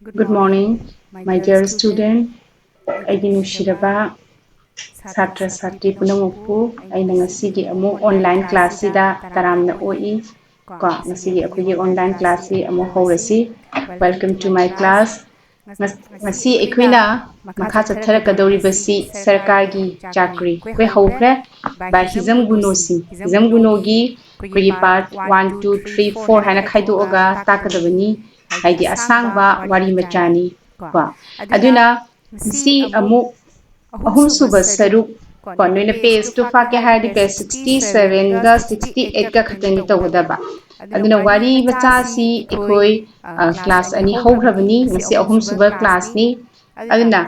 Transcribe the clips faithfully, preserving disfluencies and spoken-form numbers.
Good morning, my dear student. ꯑꯩꯒꯤ ꯅꯨꯡꯁꯤꯔꯕ ꯁꯥꯇ꯭ꯔ ꯁꯥꯇ꯭ꯔꯤ ꯄꯨꯝꯅꯃꯛꯄꯨ ꯑꯩꯅ ꯉꯁꯤꯒꯤ ꯑꯃꯨꯛ online classꯁꯤꯗ ꯇꯔꯥꯝꯅ ꯑꯣꯛꯏ꯫ ꯀꯣ, ꯉꯁꯤꯒꯤ ꯑꯩꯈꯣꯏꯒꯤ online classꯁꯤ ꯑꯃꯨꯛ ꯍꯧꯔꯁꯤ꯫ Welcome to my class. ꯉꯁꯤ ꯑꯩꯈꯣꯏꯅ ꯃꯈꯥ ꯆꯠꯊꯔꯛꯀꯗꯧꯔꯤꯕꯁꯤ ꯁꯔꯀꯥꯔꯒꯤ ꯆꯥꯀ꯭ꯔꯤ꯫ ꯑꯩꯈꯣꯏ ꯍꯧꯈ꯭ꯔꯦ꯫ By ꯍꯤꯖꯝ ꯒꯨꯅꯣꯁꯤꯡ, ꯍꯤꯖꯝ ꯒꯨꯅꯣꯒꯤ ꯑꯩꯈꯣꯏꯒꯤ part one, two, three, four ꯍꯥꯏꯅ ꯈꯥꯏꯗꯣꯛꯑꯒ ꯇꯥꯛꯀꯗꯕꯅꯤ꯫ ꯍꯥꯏꯗꯤ ꯑꯁꯥꯡꯕ ꯋꯥꯔꯤ ꯃꯆꯥꯅꯤ꯫ ꯀꯣ, ꯑꯗꯨꯅ ꯉꯁꯤ ꯑꯃꯨꯛ ꯑꯍꯨꯝꯁꯨꯕ ꯁꯔꯨꯛ, ꯀꯣ, ꯅꯣꯏꯅ pageꯇꯨ ꯐꯥꯛꯀꯦ ꯍꯥꯏꯔꯗꯤ page sixty sevenꯒ sixty eightꯀ ꯈꯛꯇꯅꯤ ꯇꯧꯒꯗꯕ꯫ ꯑꯗꯨꯅ ꯋꯥꯔꯤ ꯃꯆꯥꯁꯤ ꯑꯩꯈꯣꯏ class ꯑꯅꯤ ꯍꯧꯈ꯭ꯔꯕꯅꯤ꯫ ꯉꯁꯤ ꯑꯍꯨꯝꯁꯨꯕ classꯅꯤ꯫ ꯑꯗꯨꯅ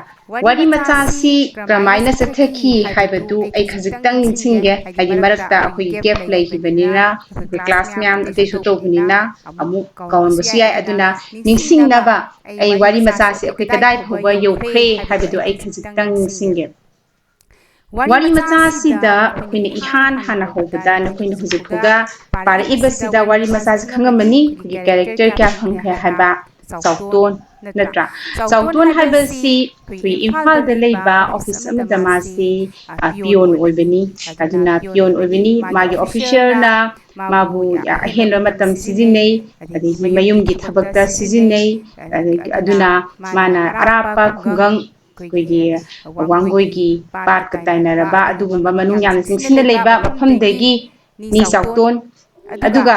ꯋꯥꯔꯤ ꯃꯆꯥꯁꯤ ꯀꯔꯝꯍꯥꯏꯅ ꯆꯠꯊꯈꯤ ꯍꯥꯏꯕꯗꯨ ꯑꯩ ꯈꯖꯤꯛꯇꯪ ꯅꯤꯡꯁꯤꯡꯒꯦ꯫ ꯍꯥꯏꯗꯤ ꯃꯔꯛꯇ ꯑꯩꯈꯣꯏꯒꯤ gap ꯂꯩꯈꯤꯕꯅꯤꯅ, ꯑꯩꯈꯣꯏ class ꯃꯌꯥꯝ ꯑꯇꯩꯁꯨ ꯇꯧꯕꯅꯤꯅ ꯑꯃꯨꯛ ꯀꯥꯎꯔꯝꯕꯁꯨ ꯌꯥꯏ꯫ ꯑꯗꯨꯅ ꯅꯤꯡꯁꯤꯡꯅꯕ ꯑꯩ ꯋꯥꯔꯤ ꯃꯆꯥꯁꯤ ꯑꯩꯈꯣꯏ ꯀꯗꯥꯏ ꯐꯥꯎꯕ ꯌꯧꯈ꯭ꯔꯦ ꯍꯥꯏꯕꯗꯨ ꯑꯩ ꯈꯖꯤꯛꯇꯪ ꯅꯤꯡꯁꯤꯡꯒꯦ꯫ ꯋꯥꯔꯤ ꯃꯆꯥꯁꯤꯗ ꯑꯩꯈꯣꯏꯅ ꯏꯍꯥꯟ ꯍꯥꯟꯅ ꯍꯧꯕꯗ ꯅꯈꯣꯏꯅ ꯍꯧꯖꯤꯛ ꯐꯥꯎꯕ ꯄꯥꯔꯛꯏꯕꯁꯤꯗ ꯋꯥꯔꯤ ꯃꯆꯥꯁꯤ ꯈꯪꯉꯝꯃꯅꯤ꯫ ꯑꯩꯈꯣꯏꯒꯤ character ꯀꯌꯥ ꯐꯪꯈ꯭ꯔꯦ ꯍꯥꯏꯕ꯫ ꯆꯥꯎꯇꯣꯟ ꯅꯠꯇ꯭ꯔꯥ? ꯆꯥꯎꯇꯣꯟ ꯍꯥꯏꯕꯁꯤ ꯑꯩꯈꯣꯏ ꯏꯝꯐꯥꯜꯗ ꯂꯩꯕ office ꯑꯃꯗ ꯃꯥꯁꯤ, ꯑ, peon ꯑꯣꯏꯕꯅꯤ꯫ ꯑꯗꯨꯅ peon ꯑꯣꯏꯕꯅꯤ꯫ ꯃꯥꯒꯤ officerꯅ ꯃꯥꯕꯨ ꯑꯍꯦꯟꯕ ꯃꯇꯝ ꯁꯤꯖꯤꯟꯅꯩ, ꯑꯗꯒꯤ ꯃꯌꯨꯝꯒꯤ ꯊꯕꯛꯇ ꯁꯤꯖꯤꯟꯅꯩ꯫ ꯑꯗꯒꯤ, ꯑꯗꯨꯅ ꯃꯥꯅ ꯑꯔꯥꯞꯄ ꯈꯨꯡꯒꯪ, ꯑꯩꯈꯣꯏꯒꯤ ꯋꯥꯡꯒꯣꯏꯒꯤ ꯄꯥꯠꯀ ꯇꯥꯏꯅꯔꯕ ꯑꯗꯨꯒꯨꯝꯕ ꯃꯅꯨꯡ ꯌꯥꯝꯅ ꯆꯤꯡꯁꯤꯟꯅ ꯂꯩꯕ ꯃꯐꯝꯗꯒꯤ ꯅꯤ ꯆꯥꯎꯇꯣꯟ꯫ ꯑꯗꯨꯒ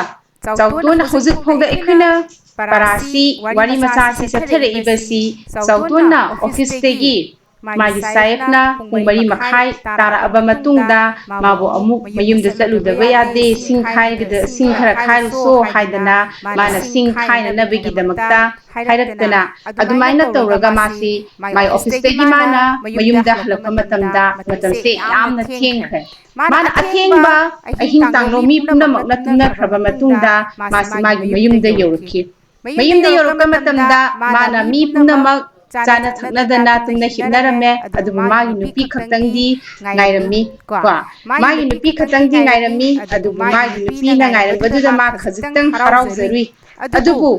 ꯆꯥꯎꯇꯣꯟ ꯍꯧꯖꯤꯛ ꯐꯥꯎꯗ ꯑꯩꯈꯣꯏꯅ ꯄꯔꯥꯁꯤ, ꯋꯥꯔꯤ ꯃꯆꯥꯁꯤ ꯆꯠꯊꯔꯛꯏꯕꯁꯤ ꯆꯥꯎꯇꯣꯟꯅ officeꯇꯒꯤ ꯃꯥꯒꯤ ꯆꯥꯌꯦꯞꯅ ꯄꯨꯡ ꯃꯔꯤ ꯃꯈꯥꯏ ꯇꯥꯔꯛꯑꯕ ꯃꯇꯨꯡꯗ ꯃꯥꯕꯨ ꯑꯃꯨꯛ ꯃꯌꯨꯝꯗ ꯆꯠꯂꯨꯗꯕ ꯌꯥꯗꯦ, ꯁꯤꯡ ꯈꯥꯏꯒꯗ-, ꯁꯤꯡ ꯈꯔ ꯈꯥꯏꯔꯨꯁꯣ ꯍꯥꯏꯗꯅ ꯃꯥꯅ ꯁꯤꯡ ꯈꯥꯏꯅꯅꯕꯒꯤꯗꯃꯛꯇ ꯍꯥꯏꯔꯛꯇꯅ, ꯑꯗꯨꯃꯥꯏꯅ ꯇꯧꯔꯒ ꯃꯥꯁꯤ ꯃꯥꯏ officeꯇꯒꯤ ꯃꯥꯅ ꯃꯌꯨꯝꯗ ꯍꯜꯂꯛꯄ ꯃꯇꯝꯗ ꯃꯇꯝꯁꯦ ꯌꯥꯝꯅ ꯊꯦꯡꯈ꯭ꯔꯦ꯫ ꯃꯥꯅ ꯑꯊꯦꯡꯕ ꯑꯍꯤꯡ ꯇꯥꯡꯂꯣ ꯃꯤ ꯄꯨꯝꯅꯃꯛꯅ ꯇꯨꯝꯅꯈ꯭ꯔꯕ ꯃꯇꯨꯡꯗ ꯃꯥꯁꯤ ꯃꯥꯒꯤ ꯃꯌꯨꯝꯗ ꯌꯧꯔꯛꯈꯤ꯫ ꯃꯌꯨꯝꯗ ꯌꯧꯔꯛꯄ ꯃꯇꯝꯗ ꯃꯥꯅ ꯃꯤ ꯄꯨꯝꯅꯃꯛ ꯆꯥꯅ ꯊꯛꯅꯗꯅ ꯇꯨꯝꯅ ꯍꯤꯞꯅꯔꯝꯃꯦ꯫ ꯑꯗꯨꯕꯨ ꯃꯥꯒꯤ ꯅꯨꯄꯤ ꯈꯛꯇꯪꯗꯤ ꯉꯥꯏꯔꯝꯃꯤ ꯀꯣ꯫ ꯃꯥꯒꯤ ꯅꯨꯄꯤ ꯈꯛꯇꯪꯗꯤ ꯉꯥꯏꯔꯝꯃꯤ꯫ ꯑꯗꯨꯕꯨ ꯃꯥꯒꯤ ꯅꯨꯄꯤꯅ ꯉꯥꯏꯔꯝꯕꯗꯨꯗ ꯃꯥ ꯈꯖꯤꯛꯇꯪ ꯍꯔꯥꯎꯖꯔꯨꯏ꯫ ꯑꯗꯨꯕꯨ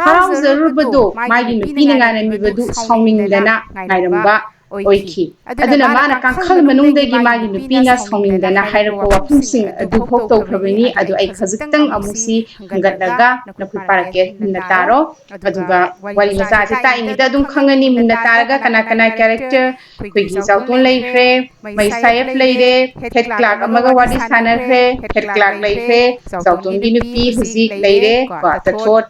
ꯍꯔꯥꯎꯖꯔꯨꯕꯗꯣ ꯃꯥꯒꯤ ꯅꯨꯄꯤꯅ ꯉꯥꯏꯔꯝꯃꯤꯕꯗꯨ ꯁꯥꯎꯅꯤꯡꯗꯅ ꯉꯥꯏꯔꯝꯕ ꯑꯣꯏꯈꯤ꯫ ꯑꯗꯨꯅ ꯃꯥꯅ ꯀꯥꯡꯈꯜ ꯃꯅꯨꯡꯗꯒꯤ ꯃꯥꯒꯤ ꯅꯨꯄꯤꯅ ꯁꯥꯎꯅꯤꯡꯗꯅ ꯍꯥꯏꯔꯛꯄ ꯋꯥꯐꯝꯁꯤꯡ ꯑꯗꯨ ꯐꯥꯎ ꯇꯧꯈ꯭ꯔꯕꯅꯤ꯫ ꯑꯗꯨ ꯑꯩ ꯈꯖꯤꯛꯇꯪ ꯑꯃꯨꯛꯁꯤ ꯍꯪꯒꯠꯂꯒ ꯅꯈꯣꯏ ꯄꯥꯔꯛꯀꯦ, ꯃꯨꯟꯅ ꯇꯥꯔꯣ꯫ ꯑꯗꯨꯒ ꯋꯥꯔꯤ ꯃꯆꯥꯁꯦ ꯇꯥꯛꯏꯉꯩꯗ ꯑꯗꯨꯝ ꯈꯪꯉꯅꯤ, ꯃꯨꯟꯅ ꯇꯥꯔꯒ ꯀꯅꯥ ꯀꯅꯥ ꯀꯦꯔꯦꯛꯇꯔ꯫ ꯑꯩꯈꯣꯏꯒꯤ ꯆꯥꯎꯇꯣꯟ ꯂꯩꯈ꯭ꯔꯦ, ꯃꯩꯁꯥꯌꯦꯞ ꯂꯩꯔꯦ, ꯍꯦꯠ ꯀ꯭ꯂꯥꯔꯛ ꯑꯃꯒ ꯋꯥꯔꯤ ꯁꯥꯟꯅꯈ꯭ꯔꯦ, ꯍꯦꯠ ꯀ꯭ꯂꯥꯔꯛ ꯂꯩꯈ꯭ꯔꯦ, ꯆꯥꯎꯇꯣꯟꯒꯤ ꯅꯨꯄꯤ ꯍꯧꯖꯤꯛ ꯂꯩꯔꯦ ꯀꯣ, ꯇꯊꯣꯠ꯫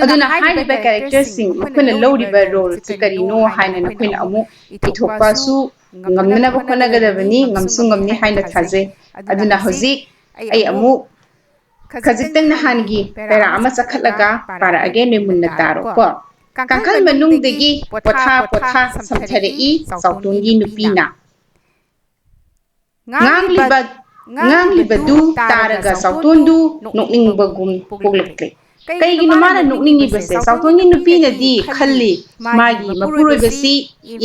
ꯑꯗꯨꯅ ꯍꯥꯏꯔꯤꯕ ꯀꯦꯔꯦꯛꯇꯔꯁꯤꯡ ꯃꯈꯣꯏꯅ ꯂꯧꯔꯤꯕ ꯔꯣꯜꯁꯤ ꯀꯔꯤꯅꯣ ꯍꯥꯏꯅ ꯅꯈꯣꯏꯅ ꯑꯃꯨꯛ ꯏꯊꯣꯛꯄꯁꯨ ꯉꯝꯅꯅꯕ ꯍꯣꯠꯅꯒꯗꯕꯅꯤ, ꯉꯝꯁꯨ ꯉꯝꯅꯤ ꯍꯥꯏꯅ ꯊꯥꯖꯩ꯫ ꯑꯗꯨꯅ ꯍꯧꯖꯤꯛ ꯑꯩ ꯑꯃꯨꯛ ꯈꯖꯤꯛꯇꯪ ꯅꯍꯥꯟꯒꯤ ꯄꯦꯔꯥ ꯑꯃ ꯆꯠꯈꯠꯂꯒ ꯄꯥꯔꯛꯑꯒꯦ, ꯅꯣꯏ ꯃꯨꯟꯅ ꯇꯥꯔꯣ ꯀꯣ꯫ ꯀꯥꯡꯈꯜ ꯃꯅꯨꯡꯗꯒꯤ ꯄꯣꯊꯥ ꯄꯣꯊꯥ ꯁꯝꯊꯔꯛꯏ ꯆꯥꯎꯇꯣꯟꯒꯤ ꯅꯨꯄꯤꯅ꯫ ꯉꯥꯡꯂꯤꯕ ꯉꯥꯡꯂꯤꯕꯗꯨ ꯇꯥꯔꯒ ꯆꯥꯎꯇꯣꯟꯗꯨ ꯅꯣꯛꯅꯤꯡꯕꯒꯨꯝ ꯄꯣꯛꯂꯛꯂꯦ꯫ ꯀꯩꯒꯤꯅꯣ ꯃꯥꯅ ꯅꯣꯛꯅꯤꯡꯉꯤꯕꯁꯦ? ꯆꯥꯎꯇꯣꯟꯒꯤ ꯅꯨꯄꯤꯅꯗꯤ ꯈꯜꯂꯤ, ꯃꯥꯒꯤ ꯃꯄꯨꯔꯣꯏꯕꯁꯤ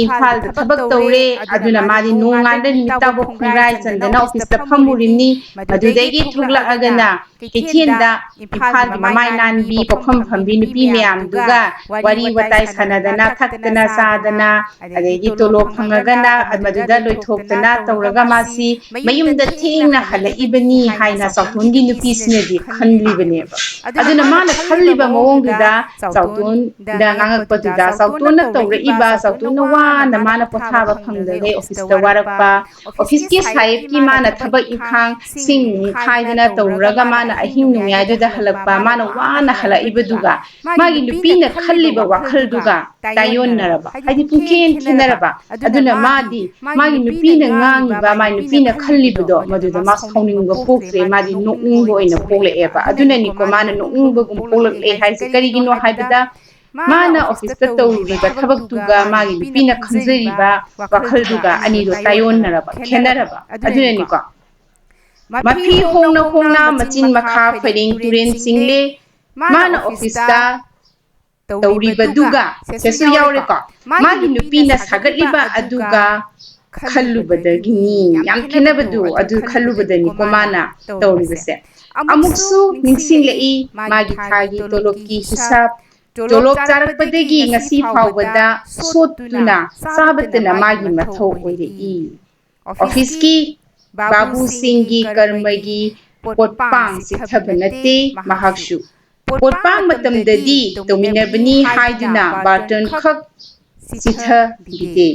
ꯏꯝꯐꯥꯜꯗ ꯊꯕꯛ ꯇꯧꯔꯦ, ꯑꯗꯨꯅ ꯃꯥꯗꯤ ꯅꯣꯡꯉꯥꯟꯕ ꯅꯨꯃꯤꯠ ꯇꯥꯕ ꯈꯣꯡꯒ꯭ꯔꯥꯏ ꯆꯟꯗꯅ ꯑꯣꯐꯤꯁꯇ ꯐꯝꯃꯨꯔꯤꯕꯅꯤ꯫ ꯃꯗꯨꯗꯒꯤ ꯊꯣꯛꯂꯛꯑꯒꯅ ꯀꯩꯊꯦꯜꯗ ꯏꯝꯐꯥꯜꯒꯤ ꯃꯃꯥꯏ ꯅꯥꯟꯕꯤ, ꯄꯣꯠꯐꯝ ꯐꯝꯕꯤ ꯅꯨꯄꯤ ꯃꯌꯥꯝꯗꯨꯒ ꯋꯥꯔꯤ ꯋꯥꯇꯥꯏ ꯁꯥꯟꯅꯗꯅ, ꯊꯛꯇꯅ ꯆꯥꯗꯅ, ꯑꯗꯒꯤ ꯇꯣꯂꯣꯞ ꯐꯪꯉꯒꯅ ꯃꯗꯨꯗ ꯂꯣꯏꯊꯣꯛꯇꯅ ꯇꯧꯔꯒ ꯃꯥꯁꯤ ꯃꯌꯨꯝꯗ ꯊꯦꯡꯅ ꯍꯜꯂꯛꯏꯕꯅꯤ ꯍꯥꯏꯅ ꯆꯥꯎꯇꯣꯟꯒꯤ ꯅꯨꯄꯤꯁꯤꯅꯗꯤ ꯈꯜꯂꯤꯕꯅꯦꯕ꯫ ꯑꯗꯨꯅ ꯃꯥꯅ ꯈꯜꯂꯤꯕ ꯃꯑꯣꯡꯗꯨꯗ ꯆꯥꯎꯇꯣꯟꯗ ꯉꯥꯡꯉꯛꯄꯗꯨꯗ, ꯆꯥꯎꯇꯣꯟꯅ ꯇꯧꯔꯛꯏꯕ, ꯆꯥꯎꯇꯣꯟꯅ ꯋꯥꯅ ꯃꯥꯅ ꯄꯣꯊꯥꯕ ꯐꯪꯗꯈꯩ ꯑꯣꯐꯤꯁꯇ ꯋꯥꯔꯛꯄ, ꯑꯣꯐꯤꯁꯀꯤ ꯁꯥꯍꯦꯕꯀꯤ ꯃꯥꯅ ꯊꯕꯛ ꯏꯪꯈꯥꯡ ꯁꯤꯡ ꯈꯥꯏꯗꯅ ꯇꯧꯔꯨꯔꯒ ꯃꯥꯅ ꯑꯍꯤꯡ ꯅꯣꯡꯌꯥꯏꯗꯨꯗ ꯍꯜꯂꯛꯄ, ꯃꯥꯅ ꯋꯥꯅ ꯍꯜꯂꯛꯏꯕꯗꯨꯒ ꯃꯥꯒꯤ ꯅꯨꯄꯤꯅ ꯈꯜꯂꯤꯕ ꯋꯥꯈꯜꯗꯨꯒ ꯇꯥꯏꯌꯣꯟꯅꯔꯕ, ꯍꯥꯏꯗꯤ ꯄꯨꯡꯈꯦꯟ ꯈꯦꯠꯅꯔꯕ꯫ ꯑꯗꯨꯅ ꯃꯥꯗꯤ ꯃꯥꯒꯤ ꯅꯨꯄꯤꯅ ꯉꯥꯡꯉꯤꯕ, ꯃꯥꯒꯤ ꯅꯨꯄꯤꯅ ꯈꯜꯂꯤꯕꯗꯣ ꯃꯗꯨꯗ ꯃꯥ ꯁꯥꯎꯅꯤꯡꯕ ꯄꯣꯛꯇ꯭ꯔꯦ, ꯃꯥꯗꯤ ꯅꯣꯛꯅꯤꯡꯕ ꯑꯣꯏꯅ ꯄꯣꯛꯂꯛꯑꯦꯕ꯫ ꯑꯗꯨꯅꯅꯤꯀꯣ ꯃꯥꯅ ꯅꯣꯛꯅꯤꯡꯕꯒꯨꯝ ꯄꯣꯛꯂꯛꯂꯦ ꯍꯥꯏꯁꯦ꯫ ꯀꯔꯤꯒꯤꯅꯣ ꯍꯥꯏꯕꯗ ꯃꯥꯅ ꯑꯣꯐꯤꯁꯇ ꯇꯧꯔꯤꯕ ꯊꯕꯛꯇꯨꯒ ꯃꯥꯒꯤ ꯅꯨꯄꯤꯅ ꯈꯟꯖꯔꯤꯕ ꯋꯥꯈꯜꯗꯨꯒ ꯑꯅꯤꯗꯣ ꯇꯥꯏꯌꯣꯟꯅꯔꯕ, ꯈꯦꯠꯅꯔꯕ꯫ ꯑꯗꯨꯅꯅꯤꯀꯣ꯫ ꯃꯐꯤ ꯍꯣꯡꯅ ꯍꯣꯡꯅ ꯃꯆꯤꯟ ꯃꯈꯥ ꯐꯩꯔꯦꯡ ꯇꯨꯔꯦꯟ ꯆꯤꯡꯂꯦ꯫ ꯃꯥꯅ ꯑꯣꯐꯤꯁꯇ ꯇꯧꯔꯤꯕꯗꯨꯒ ꯁꯦꯁꯨ ꯌꯥꯎꯔꯦꯀꯣ꯫ ꯃꯥꯒꯤ ꯅꯨꯄꯤꯅ ꯁꯥꯒꯠꯂꯤꯕ ꯑꯗꯨꯒ ꯈꯜꯂꯨꯕꯗꯒꯤꯅꯤ꯫ ꯌꯥꯝ ꯈꯦꯠꯅꯕꯗꯨ ꯑꯗꯨ ꯈꯜꯂꯨꯕꯗꯅꯤꯀꯣ ꯃꯥꯅ ꯇꯧꯔꯤꯕꯁꯦ꯫ ꯑꯃꯨꯛꯁꯨ ꯅꯤꯡꯁꯤꯡꯂꯛꯏ ꯃꯥꯒꯤ ꯊꯥꯒꯤ ꯇꯣꯂꯣꯞꯀꯤ ꯍꯤꯁꯥꯞ꯫ ꯇꯣꯂꯣꯞ ꯆꯥꯔꯛꯄꯗꯒꯤ ꯉꯁꯤ ꯐꯥꯎꯕꯗ ꯁꯣꯠꯇꯨꯅ ꯆꯥꯕꯇꯅ ꯃꯥꯒꯤ ꯃꯊꯧ ꯑꯣꯏꯔꯛꯏ꯫ ꯑꯣꯐꯤꯁꯀꯤ ꯕꯥꯕꯨꯁꯤꯡꯒꯤ ꯀꯔꯃꯒꯤ ꯄꯣꯠꯄꯥꯡ ꯆꯤꯠꯊꯕ ꯅꯠꯇꯦ ꯃꯍꯥꯛꯁꯨ꯫ ꯄꯣꯠꯄꯥꯡ ꯃꯇꯝꯗꯗꯤ ꯇꯧꯃꯤꯟꯅꯕꯅꯤ ꯍꯥꯏꯗꯨꯅ ꯕꯥꯔꯇꯟ ꯈꯛ ꯆꯤꯠꯊꯕꯤꯗꯦ꯫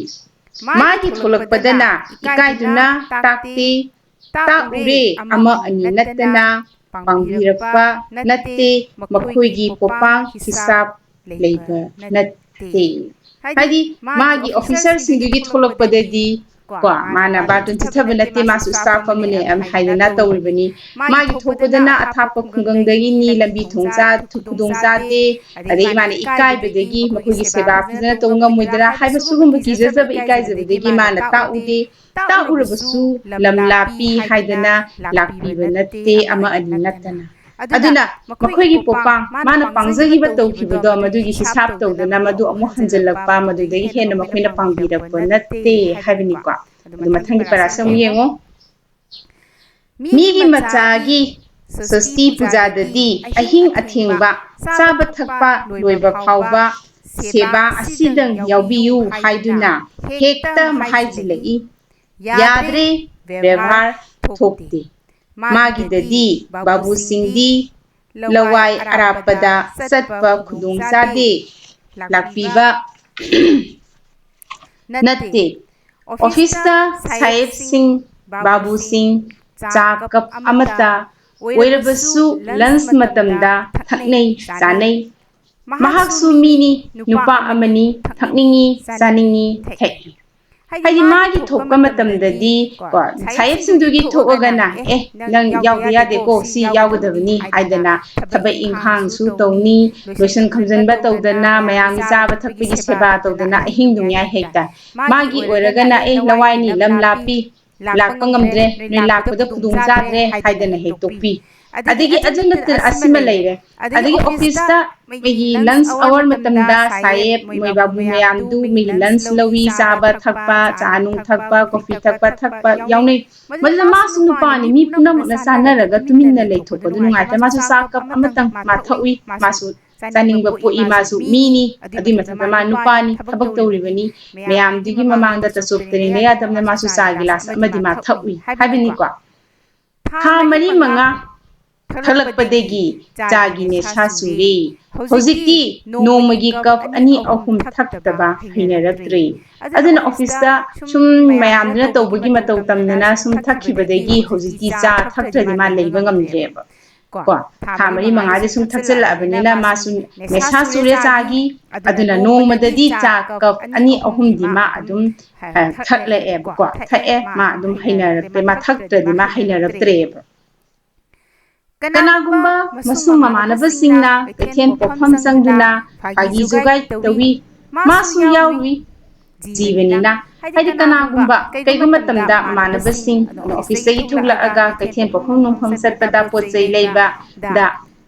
ꯃꯥꯒꯤ ꯊꯣꯛꯂꯛꯄꯗꯅ ꯏꯀꯥꯏꯗꯨꯅ ꯇꯥꯛꯇꯦ, ꯇꯥꯛꯎꯔꯦ ꯑꯃ ꯑꯅꯤ ꯅꯠꯇꯅ ꯄꯥꯡꯕꯤꯔꯛꯄ ꯅꯠꯇꯦ, ꯃꯈꯣꯏꯒꯤ ꯄꯣꯠꯄꯥꯡ ꯍꯤꯁꯥꯞ ꯂꯩꯕ ꯅꯠꯇꯦ꯫ ꯍꯥꯏꯗꯤ ꯃꯥꯒꯤ ꯑꯣꯐꯤꯁꯔꯁꯤꯡꯗꯨꯒꯤ ꯊꯣꯛꯂꯛꯄꯗꯗꯤ ꯀꯣ ꯃꯥꯅ ꯕꯥꯔꯇꯟ ꯆꯤꯠꯊꯕ ꯅꯠꯇꯦ, ꯃꯥꯁꯨ ꯁ꯭ꯇꯥꯐ ꯑꯃꯅꯦ ꯍꯥꯏꯗꯅ ꯇꯧꯔꯤꯕꯅꯤ꯫ ꯃꯥꯒꯤ ꯊꯣꯛꯄꯗꯅ ꯑꯊꯥꯞꯄ ꯈꯨꯡꯒꯪꯗꯒꯤꯅꯤ, ꯂꯝꯕꯤ ꯊꯣꯡ ꯆꯥ-, ꯈꯨꯗꯣꯡ ꯆꯥꯗꯦ, ꯑꯗꯩ ꯃꯥꯅ ꯏꯀꯥꯏꯕꯗꯒꯤ ꯃꯈꯣꯏꯒꯤ ꯁꯦꯕꯥ ꯐꯖꯅ ꯇꯧꯕ ꯉꯝꯃꯣꯏꯗ꯭ꯔꯥ ꯍꯥꯏꯕ ꯁꯤꯒꯨꯝꯕ ꯀꯤꯖꯖꯕ ꯏꯀꯥꯏꯖꯕꯗꯒꯤ ꯃꯥꯅ ꯇꯥꯛꯎꯗꯦ꯫ ꯇꯥꯛꯎꯔꯕꯁꯨ ꯂꯝ ꯂꯥꯞꯄꯤ ꯍꯥꯏꯗꯅ ꯂꯥꯛꯄꯤꯕ ꯅꯠꯇꯦ, ꯑꯃ ꯑꯅꯤ ꯅꯠꯇꯅ꯫ ꯑꯗꯨꯅ ꯃꯈꯣꯏꯒꯤ ꯄꯣꯛꯄꯥꯡ ꯃꯥꯅ ꯄꯥꯡꯖꯈꯤꯕ ꯇꯧꯈꯤꯕꯗꯣ ꯃꯗꯨꯒꯤ ꯍꯤꯁꯥꯞ ꯇꯧꯗꯅ ꯃꯗꯨ ꯑꯃꯨꯛ ꯍꯟꯖꯤꯜꯂꯛꯄ, ꯃꯗꯨꯗꯒꯤ ꯍꯦꯟꯅ ꯃꯈꯣꯏꯅ ꯄꯥꯡꯕꯤꯔꯛꯄ ꯅꯠꯇꯦ ꯍꯥꯏꯕꯅꯤꯀꯣ꯫ ꯑꯗꯨ ꯃꯊꯪꯒꯤ ꯄꯦꯔꯥꯁꯦ ꯑꯃꯨꯛ ꯌꯦꯡꯉꯣ꯫ ꯃꯤꯒꯤ ꯃꯆꯥꯒꯤ ꯁꯣꯁꯇꯤ ꯄꯨꯖꯥꯗꯗꯤ ꯑꯍꯤꯡ ꯑꯊꯦꯡꯕ, ꯆꯥꯕ ꯊꯛꯄ ꯂꯣꯏꯕ ꯐꯥꯎꯕ ꯁꯦꯕꯥ ꯑꯁꯤꯗꯪ ꯌꯥꯎꯕꯤꯌꯨ ꯍꯥꯏꯗꯨꯅ ꯍꯦꯛꯇ ꯍꯥꯏꯖꯤꯜꯂꯛꯏ꯫ ꯌꯥꯗ꯭ꯔꯦ, ꯕꯦꯕꯥꯔ ꯊꯣꯛꯇꯦ꯫ ꯃꯥꯒꯤꯗꯗꯤ ꯕꯥꯕꯨꯁꯤꯡꯗꯤ ꯂꯋꯥꯏ ꯑꯔꯥꯞꯄꯗ ꯆꯠꯄ ꯈꯨꯗꯣꯡ ꯆꯥꯗꯦ, ꯂꯥꯛꯄꯤꯕ ꯅꯠꯇꯦ꯫ ꯑꯣꯐꯤꯁꯇ ꯁꯥꯍꯦꯕꯁꯤꯡ, ꯕꯥꯕꯨꯁꯤꯡ ꯆꯥ ꯀꯞ ꯑꯃꯠꯇ ꯑꯣꯏꯔꯕꯁꯨ ꯂꯟꯁ ꯃꯇꯝꯗ ꯊꯛꯅꯩ, ꯆꯥꯅꯩ꯫ ꯃꯍꯥꯛꯁꯨ ꯃꯤꯅꯤ, ꯅꯨꯄꯥ ꯑꯃꯅꯤ, ꯊꯛꯅꯤꯡꯉꯤ, ꯆꯥꯅꯤꯡꯉꯤ, ꯊꯛꯏ꯫ ꯍꯥꯏꯗꯤ ꯃꯥꯒꯤ ꯊꯣꯛꯄ ꯃꯇꯝꯗꯗꯤ ꯀꯣ, ꯁꯥꯍꯦꯕꯁꯤꯡꯗꯨꯒꯤ ꯊꯣꯛꯑꯒꯅ, "ꯑꯦ, ꯅꯪ ꯌꯥꯎꯗ ꯌꯥꯗꯦꯀꯣ, ꯁꯤ ꯌꯥꯎꯒꯗꯕꯅꯤ" ꯍꯥꯏꯗꯅ ꯊꯕꯛ ꯏꯪꯈꯥꯡꯁꯨ ꯇꯧꯅꯤ, ꯂꯣꯏꯁꯤꯟ ꯈꯣꯝꯖꯤꯟꯕ ꯇꯧꯗꯅ, ꯃꯌꯥꯝꯒꯤ ꯆꯥꯕ ꯊꯛꯄꯒꯤ ꯁꯦꯕꯥ ꯇꯧꯗꯅ ꯑꯍꯤꯡ ꯅꯣꯡꯌꯥꯏ ꯍꯦꯛꯇ꯫ ꯃꯥꯒꯤ ꯑꯣꯏꯔꯒꯅ, "ꯑꯦ, ꯂꯋꯥꯏꯅꯤ, ꯂꯝ ꯂꯥꯞꯄꯤ, ꯂꯥꯛꯄ ꯉꯝꯗ꯭ꯔꯦ, ꯅꯣꯏ ꯂꯥꯛꯄꯗ ꯈꯨꯗꯣꯡ ꯆꯥꯗ꯭ꯔꯦ" ꯍꯥꯏꯗꯅ ꯍꯦꯛ ꯇꯣꯛꯄꯤ꯫ ꯑꯗꯒꯤ ꯑꯗꯨ ꯅꯠꯇꯅ ꯑꯁꯤꯃ ꯂꯩꯔꯦ꯫ ꯑꯗꯒꯤ ꯑꯣꯐꯤꯁꯇ ꯃꯤꯒꯤ ꯂꯟꯁ ꯑꯋꯥꯔ ꯃꯇꯝꯗ ꯁꯥꯍꯦꯕ ꯃꯣꯏ ꯕꯥꯕꯨ ꯃꯌꯥꯝꯗꯨ ꯃꯤꯒꯤ ꯂꯟꯁ ꯂꯧꯏ, ꯆꯥꯕ ꯊꯛꯄ, ꯆꯥ ꯅꯨꯡ ꯊꯛꯄ, ꯀꯣꯐꯤ ꯊꯛꯄ, ꯊꯛꯄ ꯌꯥꯎꯅꯩ꯫ ꯃꯗꯨꯗ ꯃꯥꯁꯨ ꯅꯨꯄꯥꯅꯤ, ꯃꯤ ꯄꯨꯝꯅꯃꯛꯅ ꯆꯥꯟꯅꯔꯒ ꯇꯨꯃꯤꯟꯅ ꯂꯩꯊꯣꯛꯄꯗꯨ ꯅꯨꯡꯉꯥꯏꯇꯦ꯫ ꯃꯥꯁꯨ ꯆꯥ ꯀꯞ ꯑꯃꯇꯪ ꯃꯥ ꯊꯛꯎꯏ꯫ ꯃꯥꯁꯨ ꯆꯥꯅꯤꯡꯕ ꯄꯣꯛꯏ꯫ ꯃꯥꯁꯨ ꯃꯤꯅꯤ꯫ ꯑꯗꯨꯏ ꯃꯊꯛꯇ ꯃꯥ ꯅꯨꯄꯥꯅꯤ, ꯊꯕꯛ ꯇꯧꯔꯤꯕꯅꯤ꯫ ꯃꯌꯥꯝꯗꯨꯒꯤ ꯃꯃꯥꯡꯗ ꯇꯆꯣꯞꯇ ꯂꯦꯡꯕ ꯌꯥꯗꯕꯅ ꯃꯥꯁꯨ ꯆꯥ ꯒꯤꯂꯥꯁ ꯑꯃꯗꯤ ꯃꯥ ꯊꯛꯎꯏ ꯍꯥꯏꯕꯅꯤꯀꯣ꯫ ꯊꯥ ꯃꯔꯤ ꯃꯉꯥ ꯊꯛꯂꯛꯄꯗꯒꯤ ꯆꯥꯒꯤ ꯅꯦꯁꯥ ꯆꯨꯔꯦ꯫ ꯍꯧꯖꯤꯛꯇꯤ ꯅꯣꯡꯃꯒꯤ ꯀꯞ ꯑꯅꯤ ꯑꯍꯨꯝ ꯊꯛꯇꯕ ꯍꯩꯅꯔꯛꯇ꯭ꯔꯦ꯫ ꯑꯗꯨꯅ ꯑꯣꯐꯤꯁꯇ ꯁꯨꯝ ꯃꯌꯥꯝꯗꯨꯅ ꯇꯧꯕꯒꯤ ꯃꯇꯧ ꯇꯝꯗꯅ ꯁꯨꯝ ꯊꯛꯈꯤꯕꯗꯒꯤ ꯍꯧꯖꯤꯛꯇꯤ ꯆꯥ ꯊꯛꯇ꯭ꯔꯗꯤ ꯃꯥ ꯂꯩꯕ ꯉꯝꯗ꯭ꯔꯦꯕ꯫ ꯀꯣ, ꯊꯥ ꯃꯔꯤ ꯃꯉꯥꯗꯤ ꯁꯨꯝ ꯊꯛꯆꯜꯂꯛꯑꯕꯅꯤꯅ ꯃꯥꯁꯨ ꯅꯦꯁꯥ ꯆꯨꯔꯦ ꯆꯥꯒꯤ꯫ ꯑꯗꯨꯅ ꯅꯣꯡꯃꯗꯗꯤ ꯆꯥ ꯀꯞ ꯑꯅꯤ ꯑꯍꯨꯝꯗꯤ ꯃꯥ ꯑꯗꯨꯝ, ꯑ, ꯊꯛꯂꯛꯑꯦꯕꯀꯣ꯫ ꯊꯛꯑꯦ, ꯃꯥ ꯑꯗꯨꯝ ꯍꯩꯅꯔꯛꯇ꯭ꯔꯦ꯫ ꯃꯥ ꯊꯛꯇ꯭ꯔꯗꯤ ꯃꯥ ꯍꯩꯅꯔꯛꯇ꯭ꯔꯦꯕ꯫ ꯀꯅꯥꯒꯨꯝꯕ ꯃꯁꯨꯡ ꯃꯃꯥꯟꯅꯕꯁꯤꯡꯅ ꯀꯩꯊꯦꯜ ꯄꯣꯠꯐꯝ ꯆꯪꯗꯨꯅ ꯐꯥꯒꯤ ꯖꯨꯒꯥꯏ ꯇꯧꯏ, ꯃꯥꯁꯨ ꯌꯥꯎꯔꯤ꯫ ꯖꯤꯕꯅꯤꯅ꯫ ꯍꯥꯏꯗꯤ ꯀꯅꯥꯒꯨꯝꯕ ꯀꯩꯒꯨꯝꯕ ꯃꯇꯝꯗ ꯃꯃꯥꯟꯅꯕꯁꯤꯡ ꯑꯣꯐꯤꯁꯇꯒꯤ ꯊꯣꯛꯂꯛꯑꯒ ꯀꯩꯊꯦꯜ ꯄꯣꯠꯐꯝ ꯅꯣꯡꯐꯝ ꯆꯠꯄꯗ ꯄꯣꯠ ꯆꯩ ꯂꯩꯕꯗ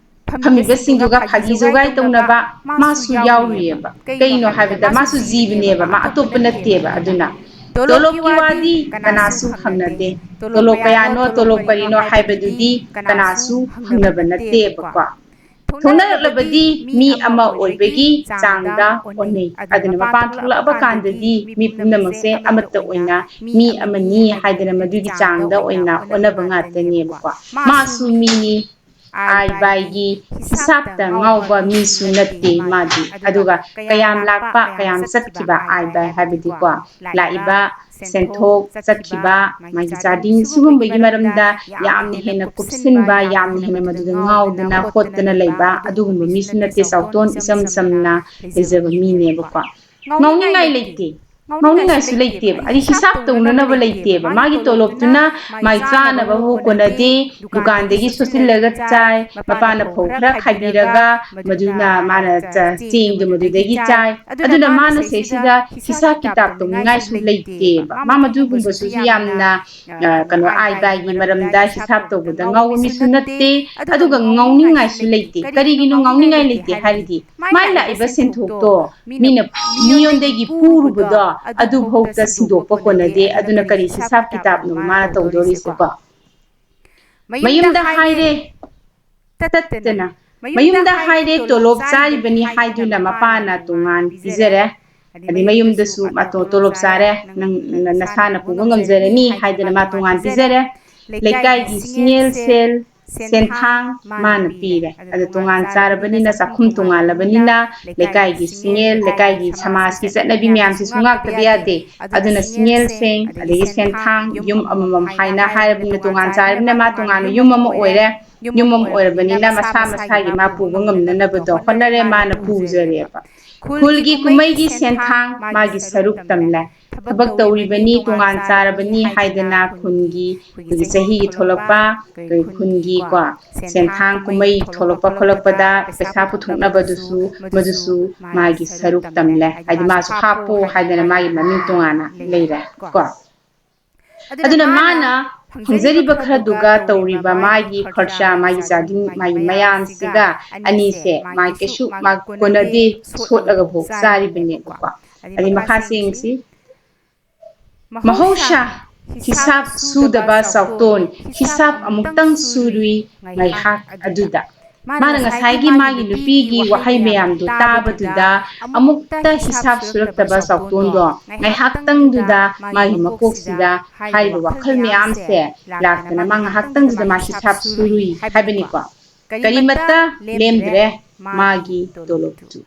ꯐꯝꯃꯤꯕꯁꯤꯡꯗꯨꯒ ꯐꯥꯒꯤ ꯖꯣꯒꯥꯏ ꯇꯧꯅꯕ ꯃꯥꯁꯨ ꯌꯥꯎꯔꯤꯑꯕ꯫ ꯀꯩꯅꯣ ꯍꯥꯏꯕꯗ ꯃꯥꯁꯨ ꯖꯤꯕꯅꯦꯕ, ꯃꯥ ꯑꯇꯣꯞꯄ ꯅꯠꯇꯦꯕ꯫ ꯑꯗꯨꯅ ꯇꯣꯂꯣꯞꯀꯤ ꯋꯥꯗꯤ ꯀꯅꯥꯁꯨ ꯍꯪꯅꯗꯦ꯫ ꯇꯣꯂꯣꯞ ꯀꯌꯥꯅꯣ, ꯇꯣꯂꯣꯞ ꯀꯔꯤꯅꯣ ꯍꯥꯏꯕꯗꯨꯗꯤ ꯀꯅꯥꯁꯨ ꯍꯪꯅꯕ ꯅꯠꯇꯦꯕꯀꯣ꯫ ꯊꯣꯡꯅꯔꯛꯂꯕꯗꯤ ꯃꯤ ꯑꯃ ꯑꯣꯏꯕꯒꯤ ꯆꯥꯡꯗ ꯑꯣꯟꯅꯩ꯫ ꯑꯗꯨꯅ ꯃꯄꯥꯟ ꯊꯣꯛꯂꯛꯑꯕ ꯀꯥꯟꯗꯗꯤ ꯃꯤ ꯄꯨꯝꯅꯃꯛꯁꯦ ꯑꯃꯠꯇ ꯑꯣꯏꯅ ꯃꯤ ꯑꯃꯅꯤ ꯍꯥꯏꯗꯅ ꯃꯗꯨꯒꯤ ꯆꯥꯡꯗ ꯑꯣꯏꯅ ꯑꯣꯟꯅꯕ ꯉꯥꯛꯇꯅꯦꯕꯀꯣ꯫ ꯃꯥꯁꯨ ꯃꯤꯅꯤ, ꯑꯥꯏ ꯕꯥꯏꯒꯤ ꯍꯤꯁꯥꯞꯇ ꯉꯥꯎꯕ ꯃꯤꯁꯨ ꯅꯠꯇꯦ ꯃꯥꯗꯤ꯫ ꯑꯗꯨꯒ ꯀꯌꯥꯝ ꯂꯥꯛꯄ, ꯀꯌꯥꯝ ꯆꯠꯈꯤꯕ ꯑꯥꯏ ꯕꯥꯏ ꯍꯥꯏꯕꯗꯤꯀꯣ, ꯂꯥꯛꯏꯕ ꯁꯦꯟꯊꯣꯛ, ꯆꯠꯈꯤꯕ, ꯃꯥꯒꯤ ꯆꯥꯗꯤꯡ, ꯁꯤꯒꯨꯝꯕꯒꯤ ꯃꯔꯝꯗ ꯌꯥꯝꯅ ꯍꯦꯟꯅ ꯀꯨꯞꯁꯤꯟꯕ, ꯌꯥꯝꯅ ꯍꯦꯟꯅ ꯃꯗꯨꯗ ꯉꯥꯎꯗꯅ ꯈꯣꯠꯇꯅ ꯂꯩꯕ ꯑꯗꯨꯒꯨꯝꯕ ꯃꯤꯁꯨ ꯅꯠꯇꯦ꯫ ꯆꯥꯎꯇꯣꯟ ꯏꯆꯝ ꯆꯝꯅ ꯂꯩꯖꯕ ꯃꯤꯅꯦꯕꯀꯣ꯫ ꯉꯥꯎꯅꯤꯡꯉꯥꯏ ꯂꯩꯇꯦ꯫ ꯉꯥꯎꯅꯤꯡꯉꯥꯏꯁꯨ ꯂꯩꯇꯦꯕ, ꯍꯥꯏꯗꯤ ꯍꯤꯁꯥꯞ ꯇꯧꯅꯅꯕ ꯂꯩꯇꯦꯕ꯫ ꯃꯥꯒꯤ ꯇꯣꯂꯣꯞꯇꯨꯅ ꯃꯥꯏ ꯆꯥꯅꯕ ꯐꯥꯎ ꯀꯣꯟꯅꯗꯦ, ꯗꯨꯀꯥꯟꯗꯒꯤ ꯁꯣꯠꯆꯤꯜꯂꯒ ꯆꯥꯏ, ꯃꯄꯥꯅ ꯐꯧ ꯈꯔ ꯈꯥꯏꯕꯤꯔꯒ ꯃꯗꯨꯅ ꯃꯥꯅ ꯆ-, ꯆꯦꯡꯗꯨ ꯃꯗꯨꯗꯒꯤ ꯆꯥꯏ꯫ ꯑꯗꯨꯅ ꯃꯥꯅ ꯁꯤꯗꯩꯁꯤꯗ ꯍꯤꯁꯥꯞ ꯀꯤꯇꯥꯞ ꯇꯧꯅꯤꯡꯉꯥꯏꯁꯨ ꯂꯩꯇꯦꯕ꯫ ꯃꯥ ꯃꯗꯨꯒꯨꯝꯕꯁꯨ ꯌꯥꯝꯅ, ꯑ, ꯀꯩꯅꯣ, ꯑꯥꯏꯕꯥꯏꯒꯤ ꯃꯔꯝꯗ ꯍꯤꯁꯥꯞ ꯇꯧꯕꯗ ꯉꯥꯎꯕ ꯃꯤꯁꯨ ꯅꯠꯇꯦ, ꯑꯗꯨꯒ ꯉꯥꯎꯅꯤꯡꯉꯥꯏꯁꯨ ꯂꯩꯇꯦ꯫ ꯀꯔꯤꯒꯤꯅꯣ ꯉꯥꯎꯅꯤꯡꯉꯥꯏ ꯂꯩꯇꯦ ꯍꯥꯏꯔꯗꯤ ꯃꯥꯏ ꯂꯥꯛꯏꯕ ꯁꯦꯟꯊꯣꯛꯇꯣ ꯃꯤꯅ ꯃꯤꯉꯣꯟꯗꯒꯤ ꯄꯨꯔꯨꯕꯗꯣ ꯑꯗꯨꯐꯥꯎꯗ ꯁꯤꯟꯗꯣꯛꯄ ꯀꯣꯟꯅꯗꯦ꯫ ꯑꯗꯨꯅ ꯀꯔꯤ ꯍꯤꯁꯥꯞ ꯀꯤꯇꯥꯞꯅꯣ ꯃꯥꯅ ꯇꯧꯗꯣꯔꯤꯁꯤꯀꯣ? ꯃꯌꯨꯝꯗ ꯍꯥꯏꯔꯦ, ꯇꯠꯇꯅ, ꯃꯌꯨꯝꯗ ꯍꯥꯏꯔꯦ, ꯇꯣꯂꯣꯞ ꯆꯥꯔꯤꯕꯅꯤ ꯍꯥꯏꯗꯨꯅ ꯃꯄꯥꯅ ꯇꯣꯉꯥꯟ ꯄꯤꯖꯔꯦ꯫ ꯑꯗꯩ ꯃꯌꯨꯝꯗꯁꯨ ꯃꯥ ꯇꯣ-, ꯇꯣꯂꯣꯞ ꯆꯥꯔꯦ, ꯅꯪ ꯅ-, ꯅꯁꯥꯅ ꯄꯨꯕ ꯉꯝꯖꯔꯅꯤ ꯍꯥꯏꯗꯅ ꯃꯥ ꯇꯣꯉꯥꯟ ꯄꯤꯖꯔꯦ꯫ ꯂꯩꯀꯥꯏꯒꯤ ꯁꯤꯡꯉꯦꯜ ꯁꯦꯜ, ꯁꯦꯟꯊꯥꯡ ꯃꯥꯅ ꯄꯤꯔꯦ꯫ ꯑꯗ ꯇꯣꯉꯥꯟ ꯆꯥꯔꯕꯅꯤꯅ, ꯆꯥꯛꯈꯨꯝ ꯇꯣꯉꯥꯜꯂꯕꯅꯤꯅ, ꯂꯩꯀꯥꯏꯒꯤ ꯁꯤꯡꯉꯦꯜ, ꯂꯩꯀꯥꯏꯒꯤ ꯁꯃꯥꯖꯀꯤ ꯆꯠꯅꯕꯤ ꯃꯌꯥꯝꯁꯤꯁꯨ ꯉꯥꯛꯇꯕ ꯌꯥꯗꯦ꯫ ꯑꯗꯨꯅ ꯁꯤꯡꯉꯦꯜꯁꯦꯡ, ꯑꯗꯒꯤ ꯁꯦꯟꯊꯥꯡ, ꯌꯨꯝ ꯑꯃꯃꯝ ꯍꯥꯏꯅ ꯍꯥꯏꯔꯕꯅꯤꯅ, ꯇꯣꯉꯥꯟ ꯆꯥꯔꯕꯅꯤꯅ ꯃꯥ ꯇꯣꯉꯥꯟꯕ ꯌꯨꯝ ꯑꯃ ꯑꯣꯏꯔꯦ꯫ ꯌꯨꯝ ꯑꯃ ꯑꯣꯏꯔꯕꯅꯤꯅ ꯃꯁꯥ ꯃꯁꯥꯒꯤ ꯃꯥ ꯄꯨꯕ ꯉꯝꯅꯅꯕꯗꯣ ꯍꯣꯠꯅꯔꯦ, ꯃꯥꯅ ꯄꯨꯖꯔꯦꯕ꯫ ꯈꯨꯜꯒꯤ ꯀꯨꯝꯍꯩꯒꯤ ꯁꯦꯟꯊꯥꯡ ꯃꯥꯒꯤ ꯁꯔꯨꯛ ꯇꯝꯂꯦ꯫ ꯊꯕꯛ ꯇꯧꯔꯤꯕꯅꯤ, ꯇꯣꯉꯥꯟ ꯆꯥꯔꯕꯅꯤ ꯍꯥꯏꯗꯅ ꯈꯨꯟꯒꯤ, ꯑꯩꯈꯣꯏꯒꯤ ꯆꯍꯤꯒꯤ ꯊꯣꯛꯂꯛꯄ, ꯑꯩꯈꯣꯏ ꯈꯨꯟꯒꯤ ꯀꯣ, ꯁꯦꯟꯊꯥꯡ ꯀꯨꯝꯍꯩ ꯊꯣꯛꯂꯛꯄ ꯈꯣꯠꯂꯛꯄꯗ ꯄꯩꯁꯥ ꯄꯨꯊꯣꯛꯅꯕꯗꯨꯁꯨ, ꯃꯗꯨꯁꯨ ꯃꯥꯒꯤ ꯁꯔꯨꯛ ꯇꯝꯂꯦ꯫ ꯍꯥꯏꯗꯤ ꯃꯥꯁꯨ ꯍꯥꯞꯄꯣ ꯍꯥꯏꯗꯅ ꯃꯥꯒꯤ ꯃꯃꯤꯡ ꯇꯣꯉꯥꯟꯅ ꯂꯩꯔꯦ ꯀꯣ꯫ ꯑꯗꯨꯅ ꯃꯥꯅ ꯐꯪꯖꯔꯤꯕ ꯈꯔꯗꯨꯒ ꯇꯧꯔꯤꯕ ꯃꯥꯒꯤ ꯈꯔꯆꯥ, ꯃꯥꯒꯤ ꯆꯥꯗꯤꯡ, ꯃꯥꯒꯤ ꯃꯌꯥꯝꯁꯤꯒ ꯑꯅꯤꯁꯦ ꯃꯥ ꯀꯩꯁꯨ ꯃꯥ ꯀꯣꯟꯅꯗꯦ, ꯁꯣꯠꯂꯒꯕꯨ ꯆꯥꯔꯤꯕꯅꯦꯕꯀꯣ꯫ ꯑꯗꯩ ꯃꯈꯥ ꯁꯦꯡꯁꯤ꯫ ꯃꯍꯧꯁꯥ ꯍꯤꯁꯥꯞ ꯁꯨꯗꯕ ꯆꯥꯎꯇꯣꯟ, ꯍꯤꯁꯥꯞ ꯑꯃꯨꯛꯇꯪ ꯁꯨꯔꯨꯏ ꯉꯥꯏꯍꯥꯛ ꯑꯗꯨꯗ꯫ ꯃꯥꯅ ꯉꯁꯥꯏꯒꯤ ꯃꯥꯒꯤ ꯅꯨꯄꯤꯒꯤ ꯋꯥꯍꯩ ꯃꯌꯥꯝꯗꯨ ꯇꯥꯕꯗꯨꯗ ꯑꯃꯨꯛꯇ ꯍꯤꯁꯥꯞ ꯁꯨꯔꯛꯇꯕ ꯆꯥꯎꯇꯣꯟꯗꯣ ꯉꯥꯏꯍꯥꯛꯇꯪꯗꯨꯗ ꯃꯥꯒꯤ ꯃꯀꯣꯛꯁꯤꯗ ꯍꯥꯏꯔꯤꯕ ꯋꯥꯈꯜ ꯃꯌꯥꯝꯁꯦ ꯂꯥꯛꯇꯅ ꯃꯥ ꯉꯥꯏꯍꯥꯛꯇꯪꯁꯤꯗ ꯃꯥ ꯍꯤꯁꯥꯞ ꯁꯨꯔꯨꯏ ꯍꯥꯏꯕꯅꯤꯀꯣ꯫ ꯀꯔꯤꯃꯠꯇ ꯂꯦꯝꯗ꯭ꯔꯦ ꯃꯥꯒꯤ ꯇꯣꯂꯣꯞꯇꯨ꯫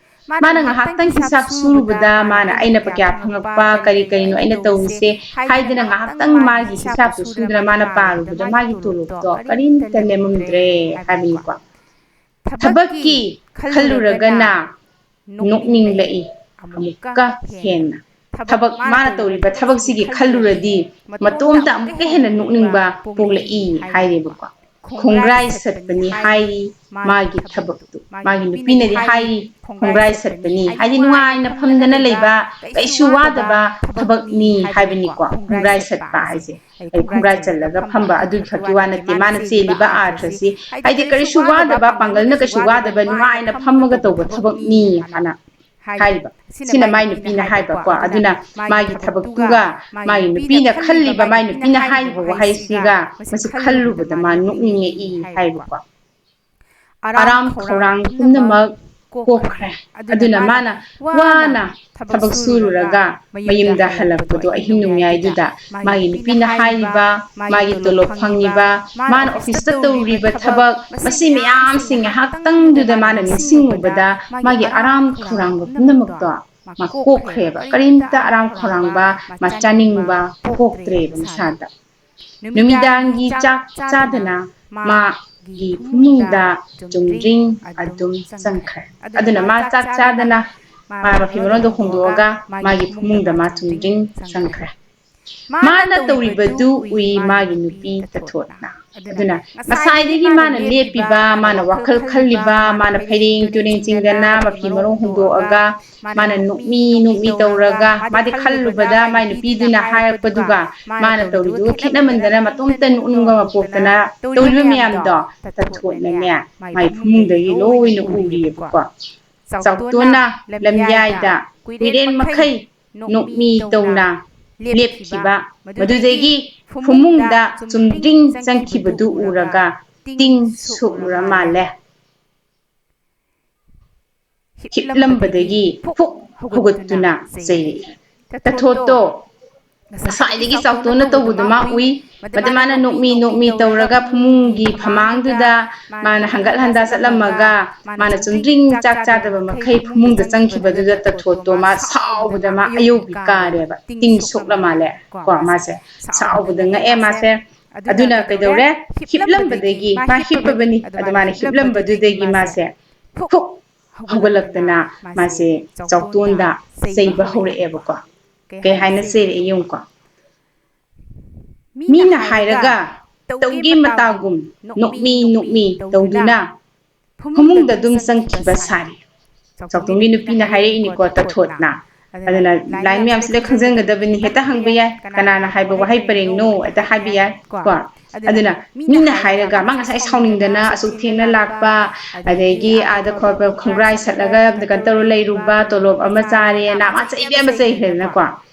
ꯃꯥꯅ ꯉꯥꯏꯍꯥꯛꯇꯪ ꯍꯤꯁꯥꯞ ꯁꯨꯔꯨꯕꯗ ꯃꯥꯅ ꯑꯩꯅ ꯀꯌꯥ ꯐꯪꯉꯛꯄ, ꯀꯔꯤ ꯀꯔꯤꯅꯣ ꯑꯩꯅ ꯇꯧꯔꯤꯁꯦ ꯍꯥꯏꯗꯅ ꯉꯥꯏꯍꯥꯛꯇꯪ ꯃꯥꯒꯤ ꯍꯤꯁꯥꯞꯇꯨ ꯁꯨꯗꯅ ꯃꯥꯅ ꯄꯥꯔꯨꯕꯗ ꯃꯥꯒꯤ ꯇꯣꯂꯣꯞꯇꯣ ꯀꯔꯤꯝꯇ ꯂꯦꯝꯃꯝꯗ꯭ꯔꯦ ꯍꯥꯏꯕꯅꯤꯀꯣ꯫ ꯊꯕꯛꯀꯤ ꯈꯜꯂꯨꯔꯒꯅ ꯅꯣꯛꯅꯤꯡꯂꯛꯏ ꯑꯃꯨꯛꯀ ꯍꯦꯟꯅ꯫ ꯊꯕꯛ, ꯃꯥꯅ ꯇꯧꯔꯤꯕ ꯊꯕꯛꯁꯤꯒꯤ ꯈꯜꯂꯨꯔꯗꯤ ꯃꯇꯣꯝꯇ ꯑꯃꯨꯛꯀ ꯍꯦꯟꯅ ꯅꯣꯛꯅꯤꯡꯕ ꯄꯣꯛꯂꯛꯏ ꯍꯥꯏꯔꯦꯕꯀꯣ꯫ ꯈꯣꯡꯒ꯭ꯔꯥꯏ ꯁꯠꯄꯅꯤ ꯍꯥꯏꯔꯤ ꯃꯥꯒꯤ ꯊꯕꯛꯇꯨ꯫ ꯃꯥꯒꯤ ꯅꯨꯄꯤꯅꯗꯤ ꯍꯥꯏꯔꯤ ꯈꯣꯡꯒ꯭ꯔꯥꯏ ꯁꯠꯄꯅꯤ ꯍꯥꯏꯗꯤ ꯅꯨꯡꯉꯥꯏꯅ ꯐꯝꯗꯅ ꯂꯩꯕ, ꯀꯩꯁꯨ ꯋꯥꯗꯕ ꯊꯕꯛꯅꯤ ꯍꯥꯏꯕꯅꯤꯀꯣ꯫ ꯈꯣꯡꯒ꯭ꯔꯥꯏ ꯁꯠꯄ ꯍꯥꯏꯁꯦ ꯑꯩ ꯈꯣꯡꯒ꯭ꯔꯥꯏ ꯆꯜꯂꯒ ꯐꯝꯕ ꯑꯗꯨꯒꯤ ꯈꯛꯀꯤ ꯋꯥ ꯅꯠꯇꯦ꯫ ꯃꯥꯅ ꯆꯦꯜꯂꯤꯕ ꯑꯥꯔꯊꯁꯤ ꯍꯥꯏꯗꯤ ꯀꯔꯤꯁꯨ ꯋꯥꯗꯕ, ꯄꯥꯡꯒꯜꯅ ꯀꯩꯁꯨ ꯋꯥꯗꯕ, ꯅꯨꯡꯉꯥꯏꯅ ꯐꯝꯃꯒ ꯇꯧꯕ ꯊꯕꯛꯅꯤ ꯍꯥꯏꯅ ꯍꯥꯏꯔꯤꯕ꯫ ꯁꯤꯅ ꯃꯥꯏ ꯅꯨꯄꯤꯅ ꯍꯥꯏꯕꯀꯣ꯫ ꯑꯗꯨꯅ ꯃꯥꯒꯤ ꯊꯕꯛꯇꯨꯒ ꯃꯥꯒꯤ ꯅꯨꯄꯤꯅ ꯈꯜꯂꯤꯕ, ꯃꯥꯏ ꯅꯨꯄꯤꯅ ꯍꯥꯏꯔꯤꯕ ꯋꯥꯍꯩꯁꯤꯒ ꯃꯁꯤ ꯈꯜꯂꯨꯕꯗ ꯃꯥ ꯅꯣꯛꯅꯤꯡꯉꯛꯏ ꯍꯥꯏꯕꯀꯣ꯫ ꯑꯔꯥꯝ ꯈꯧꯔꯥꯡ ꯄꯨꯝꯅꯃꯛ ꯀꯣꯛꯈ꯭ꯔꯦ꯫ ꯑꯗꯨꯅ ꯃꯥꯅ ꯋꯥꯅ ꯊꯕꯛ ꯁꯨꯔꯨꯔꯒ ꯃꯌꯨꯝꯗ ꯍꯜꯂꯛꯄꯗꯣ ꯑꯍꯤꯡ ꯅꯣꯡꯌꯥꯏꯗꯨꯗ ꯃꯥꯒꯤ ꯅꯨꯄꯤꯅ ꯍꯥꯏꯔꯤꯕ, ꯃꯥꯒꯤ ꯇꯣꯂꯣꯞ ꯐꯪꯉꯤꯕ, ꯃꯥꯅ ꯑꯣꯐꯤꯁꯇ ꯇꯧꯔꯤꯕ ꯊꯕꯛ, ꯃꯁꯤ ꯃꯌꯥꯝꯁꯤ ꯉꯥꯏꯍꯥꯛꯇꯪꯗꯨꯗ ꯃꯥꯅ ꯅꯤꯡꯁꯤꯡꯉꯨꯕꯗ ꯃꯥꯒꯤ ꯑꯔꯥꯝ ꯈꯧꯔꯥꯡꯕ ꯄꯨꯝꯅꯃꯛꯇꯣ ꯃꯥ ꯀꯣꯛꯈ꯭ꯔꯦꯕ꯫ ꯀꯔꯤꯝꯇ ꯑꯔꯥꯝ ꯈꯧꯔꯥꯡꯕ, ꯃꯥ ꯆꯥꯅꯤꯡꯕ ꯄꯣꯛꯇ꯭ꯔꯦꯕ ꯃꯁꯥꯗ꯫ ꯅꯨꯃꯤꯗꯥꯡꯒꯤ ꯆꯥꯛ ꯆꯥꯗꯅ ꯃꯥꯒꯤ ꯐꯃꯨꯡꯗ ꯆꯨꯝꯗ꯭ꯔꯤꯡ ꯑꯗꯨꯝ ꯆꯪꯈ꯭ꯔꯦ꯫ ꯑꯗꯨꯅ ꯃꯥ ꯆꯥꯛ ꯆꯥꯗꯅ ꯃꯥ ꯃꯐꯤ ꯃꯔꯣꯟꯗꯣ ꯍꯣꯡꯗꯣꯛꯑꯒ ꯃꯥꯒꯤ ꯐꯃꯨꯡꯗ ꯃꯥ ꯆꯨꯝꯗ꯭ꯔꯤꯡ ꯆꯪꯈ꯭ꯔꯦ꯫ ꯃꯥꯅ ꯇꯧꯔꯤꯕꯗꯨ ꯎꯏ ꯃꯥꯒꯤ ꯅꯨꯄꯤ ꯇꯊꯣꯠꯅ꯫ ꯑꯗꯨꯅ ꯉꯁꯥꯏꯗꯒꯤ ꯃꯥꯅ ꯂꯦꯞꯄꯤꯕ, ꯃꯥꯅ ꯋꯥꯈꯜ ꯈꯜꯂꯤꯕ, ꯃꯥꯅ ꯐꯩꯔꯦꯡ ꯇꯨꯔꯦꯡ ꯆꯤꯡꯗꯅ ꯃꯐꯤ ꯃꯔꯣꯟ ꯍꯣꯡꯗꯣꯛꯑꯒ ꯃꯥꯅ ꯅꯣꯛꯃꯤ ꯅꯣꯛꯃꯤ ꯇꯧꯔꯒ, ꯃꯥꯗꯤ ꯈꯜꯂꯨꯕꯗ ꯃꯥꯏ ꯅꯨꯄꯤꯗꯨꯅ ꯍꯥꯏꯔꯛꯄꯗꯨꯒ ꯃꯥꯅ ꯇꯧꯔꯤꯗꯨꯒ ꯈꯦꯠꯅꯃꯟꯗꯅ ꯃꯇꯣꯝꯇ ꯅꯣꯛꯅꯤꯡꯕ ꯃꯄꯣꯛꯇꯅ ꯇꯧꯔꯤꯕ ꯃꯌꯥꯝꯗꯣ ꯇꯊꯣꯠꯅꯅꯦ ꯃꯥꯏ ꯐꯃꯨꯡꯗꯒꯤ ꯂꯣꯏꯅ ꯎꯔꯤꯑꯕꯀꯣ꯫ ꯆꯥꯎꯇꯣꯟꯅ ꯂꯝꯌꯥꯏꯗ ꯀꯨꯏꯔꯦꯟ ꯃꯈꯩ ꯅꯣꯛꯃꯤ ꯇꯧꯅ ꯂꯦꯞꯈꯤꯕ, ꯃꯗꯨꯗꯒꯤ ꯐꯃꯨꯡꯗ ꯆꯨꯝꯗ꯭ꯔꯤꯡ ꯆꯪꯈꯤꯕꯗꯨ ꯎꯔꯒ ꯇꯤꯡ ꯁꯣꯛꯂꯨꯔ ꯃꯥꯜꯂꯦ꯫ ꯍꯤꯞꯂꯝꯕꯗꯒꯤ ꯐꯨꯛ ꯍꯧꯒꯠꯇꯨꯅ ꯆꯩꯔꯛꯏ꯫ ꯇꯊꯣꯠꯇꯣ ꯉꯁꯥꯏꯗꯒꯤ ꯆꯥꯎꯇꯣꯟꯅ ꯇꯧꯕꯗꯨ ꯃꯥ ꯎꯏ꯫ ꯃꯗꯨ ꯃꯥꯅ ꯅꯣꯛꯃꯤ ꯅꯣꯛꯃꯤ ꯇꯧꯔꯒ ꯐꯃꯨꯡꯒꯤ ꯐꯃꯥꯡꯗꯨꯗ ꯃꯥꯅ ꯍꯪꯒꯠ ꯍꯟꯗꯥ ꯆꯠꯂꯝꯃꯒ ꯃꯥꯅ ꯆꯨꯝꯗ꯭ꯔꯤꯡ ꯆꯥꯛ ꯆꯥꯗꯕ ꯃꯈꯩ ꯐꯃꯨꯡꯗ ꯆꯪꯈꯤꯕꯗꯨꯗ ꯇꯊꯣꯠꯇꯣ ꯃꯥ ꯁꯥꯎꯕꯗ ꯃꯥ ꯑꯌꯧꯕꯤ ꯀꯥꯔꯦꯕ꯫ ꯇꯤꯡ ꯁꯣꯛꯂ ꯃꯥꯜꯂꯦ ꯀꯣ ꯃꯥꯁꯦ꯫ ꯁꯥꯎꯕꯗ ꯉꯛꯑꯦ ꯃꯥꯁꯦ꯫ ꯑꯗꯨꯅ ꯀꯩꯗꯧꯔꯦ? ꯍꯤꯞꯂꯝꯕꯗꯒꯤ, ꯃꯥ ꯍꯤꯞꯄꯕꯅꯤ, ꯑꯗꯨ ꯃꯥꯅ ꯍꯤꯞꯂꯝꯕꯗꯨꯗꯒꯤ ꯃꯥꯁꯦ ꯐꯨꯛ ꯍꯧꯒꯠꯂꯛꯇꯅ ꯃꯥꯁꯦ ꯆꯥꯎꯇꯣꯟꯗ ꯆꯩꯕ ꯍꯧꯔꯛꯑꯦꯕꯀꯣ꯫ ꯀꯩ ꯍꯥꯏꯅ ꯆꯩꯔꯛꯏ ꯌꯦꯡꯉꯨꯀꯣ꯫ ꯃꯤꯅ ꯍꯥꯏꯔꯒ ꯇꯧꯒꯦ ꯃꯇꯥꯒꯨꯝ ꯅꯣꯛꯃꯤ ꯅꯣꯛꯃꯤ ꯇꯧꯗꯨꯅ ꯐꯃꯨꯡꯗ ꯑꯗꯨꯝ ꯆꯪꯈꯤꯕ ꯁꯥꯔꯤ꯫ ꯆꯥꯎꯇꯣꯡꯒꯤ ꯅꯨꯄꯤꯅ ꯍꯥꯏꯔꯛꯏꯅꯤꯀꯣ ꯇꯊꯣꯠꯅ꯫ ꯑꯗꯨꯅ ꯂꯥꯏꯟ ꯃꯌꯥꯝꯁꯤꯗ ꯈꯪꯖꯤꯟꯒꯗꯕꯅꯤ, ꯍꯦꯛꯇ ꯍꯪꯕ ꯌꯥꯏ, "ꯀꯅꯥꯅ ꯍꯥꯏꯕ ꯋꯥꯍꯩ ꯄꯔꯦꯡꯅꯣ?" ꯍꯦꯛꯇ ꯍꯥꯏꯕ ꯌꯥꯏ ꯀꯣ꯫ ꯑꯗꯨꯅ ꯃꯤꯅ ꯍꯥꯏꯔꯒ, ꯃꯥ ꯉꯁꯥꯏ ꯁꯥꯎꯅꯤꯡꯗꯅ ꯑꯁꯨꯛ ꯊꯦꯡꯅ ꯂꯥꯛꯄ, ꯑꯗꯒꯤ ꯑꯥꯗ ꯈꯣꯠꯄ ꯈꯣꯡꯒ꯭ꯔꯥꯏ ꯁꯠꯂꯒ ꯀꯩꯅꯣ ꯇꯧꯔ ꯂꯩꯔꯨꯕ, ꯇꯣꯂꯣꯞ ꯑꯃ ꯆꯥꯔꯦꯅ ꯃꯥ ꯆꯩꯕ ꯌꯥꯕ ꯆꯩꯈ꯭ꯔꯦꯗꯅꯀꯣ꯫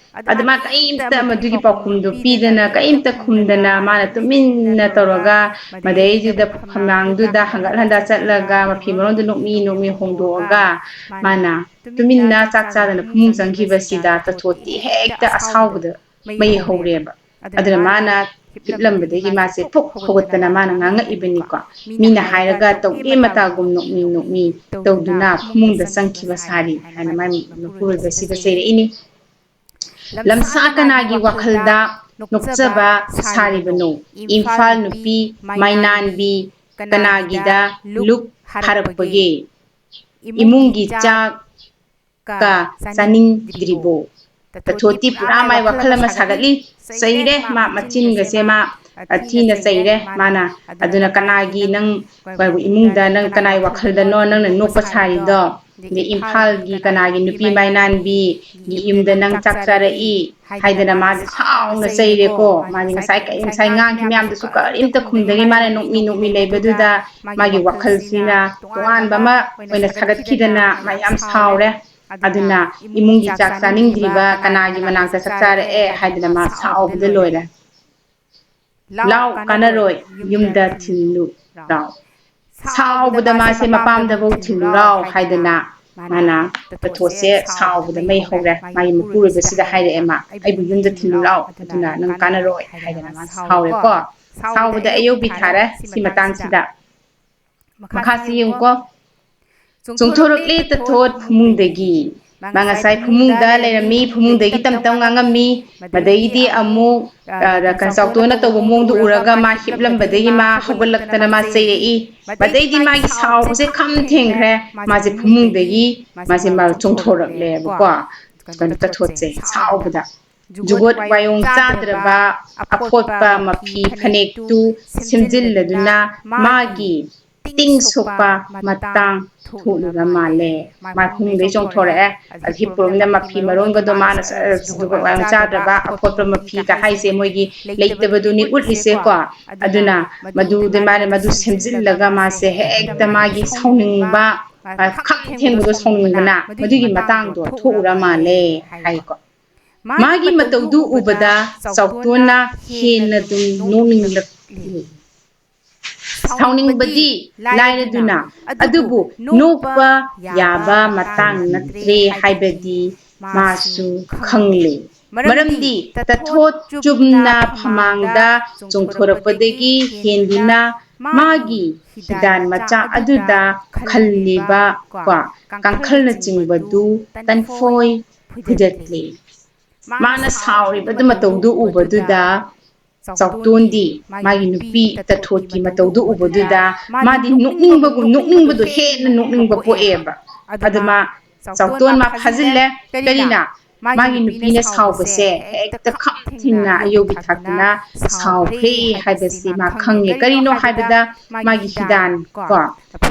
ꯑꯗꯨ ꯃꯥ ꯀꯔꯤꯝꯇ ꯃꯗꯨꯒꯤ ꯄꯥꯎꯈꯨꯝꯗꯣ ꯄꯤꯗꯅ, ꯀꯔꯤꯝꯇ ꯈꯨꯝꯗꯅ, ꯃꯥꯅ ꯇꯨꯃꯤꯟꯅ ꯇꯧꯔꯒ ꯃꯗꯩꯗꯨꯗ ꯐꯝꯂꯥꯡꯗꯨꯗ ꯍꯪꯒꯠ ꯍꯟꯗ ꯆꯠꯂꯒ ꯃꯐꯤ ꯃꯔꯣꯟꯗꯨ ꯅꯣꯛꯃꯤ ꯅꯣꯛꯃꯤ ꯍꯣꯡꯗꯣꯛꯑꯒ ꯃꯥꯅ ꯇꯨꯃꯤꯟꯅ ꯆꯥꯛ ꯆꯥꯗꯅ ꯐꯃꯨꯡ ꯆꯪꯈꯤꯕꯁꯤꯗ ꯇꯊꯣꯠꯇꯤ ꯍꯦꯛꯇ ꯑꯁꯥꯎꯕꯗ ꯃꯩ ꯍꯧꯔꯦꯕ꯫ ꯑꯗꯨꯅ ꯃꯥꯅ ꯍꯤꯞꯂꯝꯕꯗꯒꯤ ꯃꯥꯁꯦ ꯐꯨꯛ ꯍꯧꯒꯠꯇꯅ ꯃꯥꯅ ꯉꯥꯡꯉꯛꯏꯕꯅꯤꯀꯣ꯫ ꯃꯤꯅ ꯍꯥꯏꯔꯒ ꯇꯧꯒꯦ ꯃꯇꯥꯒꯨꯝ ꯅꯣꯛꯃꯤ ꯅꯣꯛꯃꯤ ꯇꯧꯗꯨꯅ ꯐꯃꯨꯡꯗ ꯆꯪꯈꯤꯕ ꯁꯥꯔꯤ ꯍꯥꯏꯅ ꯃꯥꯏ ꯃꯄꯨꯔꯣꯏꯕꯁꯤꯗ ꯆꯩꯔꯛꯏꯅꯤ꯫ ꯂꯝꯁꯥ ꯀꯅꯥꯒꯤ ꯋꯥꯈꯜꯗ ꯅꯣꯛꯆꯕ ꯁꯥꯔꯤꯕꯅꯣ? ꯏꯝꯐꯥꯜ ꯅꯨꯄꯤ ꯃꯩꯅꯥꯟꯕꯤ ꯀꯅꯥꯒꯤꯗ ꯂꯨꯛ ꯍꯥꯔꯛꯄꯒꯦ? ꯏꯃꯨꯡꯒꯤ ꯆꯥꯛ ꯀ ꯆꯥꯅꯤꯡꯗ꯭ꯔꯤꯕꯣ? ꯇꯊꯣꯠꯇꯤ ꯄꯨꯔꯥ ꯃꯥꯏ ꯋꯥꯈꯜ ꯑꯃ ꯁꯥꯒꯠꯂꯤ꯫ ꯆꯩꯔꯦ ꯃꯥ, ꯃꯆꯤꯟꯒꯁꯦ ꯃꯥ ꯑꯊꯤꯅ ꯆꯩꯔꯦ ꯃꯥꯅ꯫ ꯑꯗꯨꯅ ꯀꯅꯥꯒꯤ ꯅꯪ ꯏꯃꯨꯡꯗ ꯅꯪ ꯀꯅꯥꯒꯤ ꯋꯥꯈꯜꯗꯅꯣ ꯅꯪꯅ ꯅꯣꯛꯄ ꯁꯥꯔꯤꯗꯣ? ꯑꯗꯩ ꯏꯝꯐꯥꯜꯒꯤ ꯀꯅꯥꯒꯤ ꯅꯨꯄꯤ ꯃꯩꯅꯥꯟꯕꯤꯒꯤ ꯌꯨꯝꯗ ꯅꯪ ꯆꯥꯛ ꯆꯥꯔꯛꯏ ꯍꯥꯏꯗꯅ ꯃꯥꯁꯦ ꯁꯥꯎꯅ ꯆꯩꯔꯦꯀꯣ꯫ ꯃꯥꯁꯦ ꯉꯁꯥꯏ ꯀꯔꯤ, ꯉꯁꯥꯏ ꯉꯥꯡꯈꯤ ꯃꯌꯥꯝꯗꯨꯁꯨ ꯀꯔꯤꯝꯇ ꯈꯨꯝꯗꯒꯩ ꯃꯥꯅ ꯅꯣꯛꯃꯤ ꯅꯣꯛꯃꯤ ꯂꯩꯕꯗꯨꯗ ꯃꯥꯒꯤ ꯋꯥꯈꯜꯁꯤꯅ ꯇꯣꯉꯥꯟꯕ ꯑꯃ ꯑꯣꯏꯅ ꯁꯥꯒꯠꯈꯤꯗꯅ ꯃꯥ ꯌꯥꯝ ꯁꯥꯎꯔꯦ꯫ ꯑꯗꯨꯅ ꯏꯃꯨꯡꯒꯤ ꯆꯥꯛ ꯆꯥꯅꯤꯡꯗ꯭ꯔꯤꯕ ꯀꯅꯥꯒꯤ ꯃꯅꯥꯛꯇ ꯆꯥꯛ ꯆꯥꯔꯛꯑꯦ ꯍꯥꯏꯗꯅ ꯃꯥ ꯁꯥꯎꯕꯗ ꯂꯣꯏꯔꯦ꯫ "ꯂꯥꯎ, ꯀꯥꯟꯅꯔꯣꯏ, ꯌꯨꯝꯗ ꯊꯤꯜꯂꯨ ꯂꯥꯎ"꯫ ꯁꯥꯎꯕꯗ ꯃꯥꯁꯦ ꯃꯄꯥꯝꯗꯐꯧ ꯊꯤꯜꯂꯨ ꯂꯥꯎ ꯍꯥꯏꯗꯅ ꯃꯥꯅ ꯇꯊꯣꯠꯁꯦ ꯁꯥꯎꯕꯗ ꯃꯩ ꯍꯧꯔꯦ꯫ ꯃꯥꯒꯤ ꯃꯄꯨꯔꯣꯏꯕꯁꯤꯗ ꯍꯥꯏꯔꯛꯑꯦ ꯃꯥ, "ꯑꯩꯕꯨ ꯌꯨꯝꯗ ꯊꯤꯜꯂꯨ ꯂꯥꯎ, ꯑꯗꯨꯅ ꯅꯪ ꯀꯥꯟꯅꯔꯣꯏ" ꯍꯥꯏꯗꯅ ꯃꯥ ꯁꯥꯎꯔꯦꯀꯣ꯫ ꯁꯥꯎꯕꯗ ꯑꯌꯧꯕꯤ ꯊꯥꯔꯦ ꯁꯤ ꯃꯇꯥꯡꯁꯤꯗ꯫ ꯃꯈꯥꯁꯤ ꯌꯦꯡꯉꯨꯀꯣ꯫ ꯆꯣꯡꯊꯣꯔꯛꯂꯦ ꯇꯊꯣꯠ ꯐꯃꯨꯡꯗꯒꯤ꯫ ꯃꯥ ꯉꯁꯥꯏ ꯐꯃꯨꯡꯗ ꯂꯩꯔꯝꯃꯤ, ꯐꯃꯨꯡꯗꯒꯤ ꯇꯝ ꯇꯝ ꯉꯥꯡꯉꯝꯃꯤ꯫ ꯃꯗꯩꯗꯤ ꯑꯃꯨꯛ, ꯑ, ꯀꯩꯅꯣ, ꯆꯥꯎꯇꯣꯟꯅ ꯇꯧꯕ ꯃꯑꯣꯡꯗꯣ ꯎꯔꯒ ꯃꯥ ꯍꯤꯞꯂꯝꯕꯗꯒꯤ ꯃꯥ ꯍꯧꯒꯠꯂꯛꯇꯅ ꯃꯥ ꯆꯩꯔꯛꯏ꯫ ꯃꯗꯩꯗꯤ ꯃꯥꯒꯤ ꯁꯥꯎꯕꯁꯦ ꯈꯝ ꯊꯦꯡꯈ꯭ꯔꯦ꯫ ꯃꯥꯁꯦ ꯐꯃꯨꯡꯗꯒꯤ ꯃꯥꯁꯦ ꯃꯥ ꯆꯣꯡꯊꯣꯔꯛꯂꯦꯕꯀꯣ꯫ ꯀꯩꯅꯣ, ꯇꯊꯣꯠꯁꯦ ꯁꯥꯎꯕꯗ ꯖꯨꯒꯣꯠ ꯋꯥꯌꯣꯡ ꯆꯥꯗ꯭ꯔꯕ ꯑꯐꯣꯠꯄ ꯃꯐꯤ ꯐꯅꯦꯛꯇꯨ ꯁꯦꯝꯖꯤꯜꯂꯗꯨꯅ ꯃꯥꯒꯤ ꯇꯤꯡ ꯁꯣꯛꯄ ꯃꯇꯥꯡ ꯊꯣꯛꯂꯤꯕ ꯃꯥꯜꯂꯦ꯫ ꯃꯥ ꯐꯃꯨꯡꯗꯩ ꯆꯣꯡꯊꯣꯔꯛꯑꯦ꯫ ꯑꯗ ꯍꯤꯞꯄꯨꯔꯃꯤꯅ ꯃꯐꯤ ꯃꯔꯣꯟꯒꯗꯣ ꯃꯥꯅ ꯖꯨꯒꯣꯠ ꯋꯥꯌꯣꯡ ꯆꯥꯗ꯭ꯔꯕ ꯑꯐꯣꯠꯄ ꯃꯐꯤꯒ ꯍꯥꯏꯁꯦ ꯃꯣꯏꯒꯤ ꯂꯩꯇꯕꯗꯨꯅꯤ ꯎꯠꯂꯤꯁꯦꯀꯣ꯫ ꯑꯗꯨꯅ ꯃꯗꯨꯗ ꯃꯥꯅ ꯃꯗꯨ ꯁꯦꯝꯖꯤꯜꯂꯒ ꯃꯥꯁꯦ ꯍꯦꯛꯇ ꯃꯥꯒꯤ ꯁꯥꯎꯅꯤꯡꯕ, ꯈꯛ ꯊꯦꯡꯕꯗꯣ ꯁꯥꯎꯅꯤꯡꯕꯅ ꯃꯗꯨꯒꯤ ꯃꯇꯥꯡꯗꯣ ꯊꯣꯛꯎꯔ ꯃꯥꯜꯂꯦ ꯍꯥꯏꯀꯣ꯫ ꯃꯥꯒꯤ ꯃꯇꯧꯗꯨ ꯎꯕꯗ ꯆꯥꯎꯇꯣꯟꯅ ꯍꯦꯟꯅ ꯑꯗꯨꯝ ꯅꯣꯛꯅꯤꯡꯂꯛꯂꯤ꯫ ꯁꯥꯎꯅꯤꯡꯕꯗꯤ ꯂꯥꯏꯔꯗꯨꯅ, ꯑꯗꯨꯕꯨ ꯅꯣꯛꯄ ꯌꯥꯕ ꯃꯇꯥꯡ ꯅꯠꯇ꯭ꯔꯦ ꯍꯥꯏꯕꯗꯤ ꯃꯥꯁꯨ ꯈꯪꯂꯦ꯫ ꯃꯔꯝꯗꯤ ꯇꯊꯣꯠ ꯆꯨꯝꯅ ꯐꯃꯥꯡꯗ ꯆꯣꯡꯊꯣꯔꯛꯄꯗꯒꯤ ꯍꯦꯟꯗꯨꯅ ꯃꯥꯒꯤ ꯍꯤꯗꯥꯟ ꯃꯆꯥ ꯑꯗꯨꯗ ꯈꯜꯂꯤꯕ ꯀꯣ, ꯀꯥꯡꯈꯜꯅꯆꯤꯡꯕꯗꯨ ꯇꯟꯐꯣꯏ ꯐꯨꯗꯠꯂꯤ꯫ ꯃꯥꯅ ꯁꯥꯎꯔꯤꯕꯗꯨ ꯃꯇꯧꯗꯨ ꯎꯕꯗꯨꯗ ꯆꯥꯎꯇꯣꯟꯗꯤ ꯃꯥꯒꯤ ꯅꯨꯄꯤ ꯇꯊꯣꯠꯀꯤ ꯃꯇꯧꯗꯨ ꯎꯕꯗꯨꯗ ꯃꯥꯗꯤ ꯅꯣꯛꯅꯤꯡꯕꯒꯨꯝ, ꯅꯣꯛꯅꯤꯡꯕꯗꯣ ꯍꯦꯟꯅ ꯅꯣꯛꯅꯤꯡꯕ ꯄꯣꯛꯑꯦꯕ꯫ ꯑꯗꯨ ꯃꯥ ꯆꯥꯎꯇꯣꯟ ꯃꯥ ꯐꯥꯖꯤꯜꯂꯦ꯫ ꯀꯔꯤꯅ? ꯃꯥꯒꯤ ꯅꯨꯄꯤꯅ ꯁꯥꯎꯕꯁꯦ ꯍꯦꯛꯇ ꯈꯞ ꯊꯤꯡꯅ ꯑꯌꯧꯕꯤ ꯊꯥꯛꯇꯅ ꯁꯥꯎꯈ꯭ꯔꯦ ꯍꯥꯏꯕꯁꯤ ꯃꯥ ꯈꯪꯉꯦ꯫ ꯀꯔꯤꯅꯣ ꯍꯥꯏꯕꯗ ꯃꯥꯒꯤ ꯍꯤꯗꯥꯟ ꯀꯣ,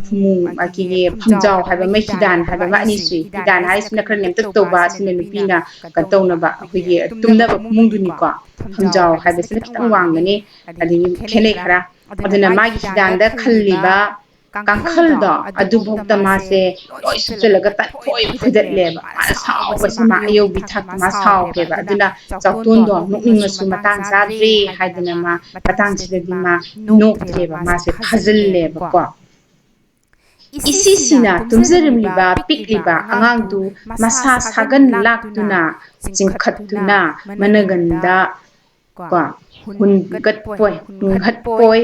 ꯐꯃꯨꯡ, ꯑꯩꯈꯣꯏꯒꯤ ꯐꯝꯖꯥꯎ ꯍꯥꯏꯕ ꯑꯃ, ꯍꯤꯗꯥꯟ ꯍꯥꯏꯕ ꯑꯃ, ꯑꯅꯤꯁꯤ꯫ ꯍꯤꯗꯥꯟ ꯍꯥꯏꯁꯤꯅ ꯈꯔ ꯅꯦꯝꯇꯛ ꯇꯧꯕ, ꯁꯤꯅ ꯅꯨꯄꯤꯅ ꯀꯩꯅꯣ ꯇꯧꯅꯕ, ꯑꯩꯈꯣꯏꯒꯤ ꯇꯨꯝꯅꯕ ꯐꯃꯨꯡꯗꯨꯅꯤꯀꯣ꯫ ꯐꯝꯖꯥꯎ ꯍꯥꯏꯕꯁꯤꯅ ꯈꯤꯇꯪ ꯋꯥꯡꯒꯅꯤ, ꯑꯗꯒꯤ ꯈꯦꯠꯅꯩ ꯈꯔ꯫ ꯑꯗꯨꯅ ꯃꯥꯒꯤ ꯍꯤꯗꯥꯟꯗ ꯈꯜꯂꯤꯕ ꯀꯥꯡꯈꯜꯗꯣ ꯑꯗꯨꯐꯥꯎꯗ ꯃꯥꯁꯦ ꯂꯣꯏ ꯁꯨꯞꯆꯜꯂꯒ ꯇꯠ ꯂꯣꯏ ꯐꯨꯗꯠꯂꯦꯕ꯫ ꯃꯥꯅ ꯁꯥꯎꯕꯁꯦ ꯃꯥ ꯑꯌꯧꯕꯤ ꯊꯥꯛꯇ ꯃꯥ ꯁꯥꯎꯈ꯭ꯔꯦꯕ꯫ ꯑꯗꯨꯅ ꯆꯥꯎꯇꯣꯟꯗꯣ ꯅꯣꯛꯅꯤꯡꯉꯁꯨ ꯃꯇꯥꯡ ꯆꯥꯗ꯭ꯔꯦ ꯍꯥꯏꯗꯅ ꯃꯥ ꯃꯇꯥꯡꯁꯤꯗꯗꯤ ꯃꯥ ꯅꯣꯛꯇ꯭ꯔꯦꯕ, ꯃꯥꯁꯦ ꯐꯥꯖꯤꯜꯂꯦꯕꯀꯣ꯫ ꯏꯁꯤꯁꯤꯅ ꯇꯨꯝꯖꯔꯝꯂꯤꯕ ꯄꯤꯛꯂꯤꯕ ꯑꯉꯥꯡꯗꯨ ꯃꯁꯥ ꯁꯥꯒꯟ ꯂꯥꯛꯇꯨꯅ ꯆꯤꯡꯈꯠꯇꯨꯅ ꯃꯅꯒꯟꯗ ꯀꯣ, ꯍꯨꯟꯒꯠꯄꯣꯏ, ꯍꯨꯟꯒꯠꯄꯣꯏ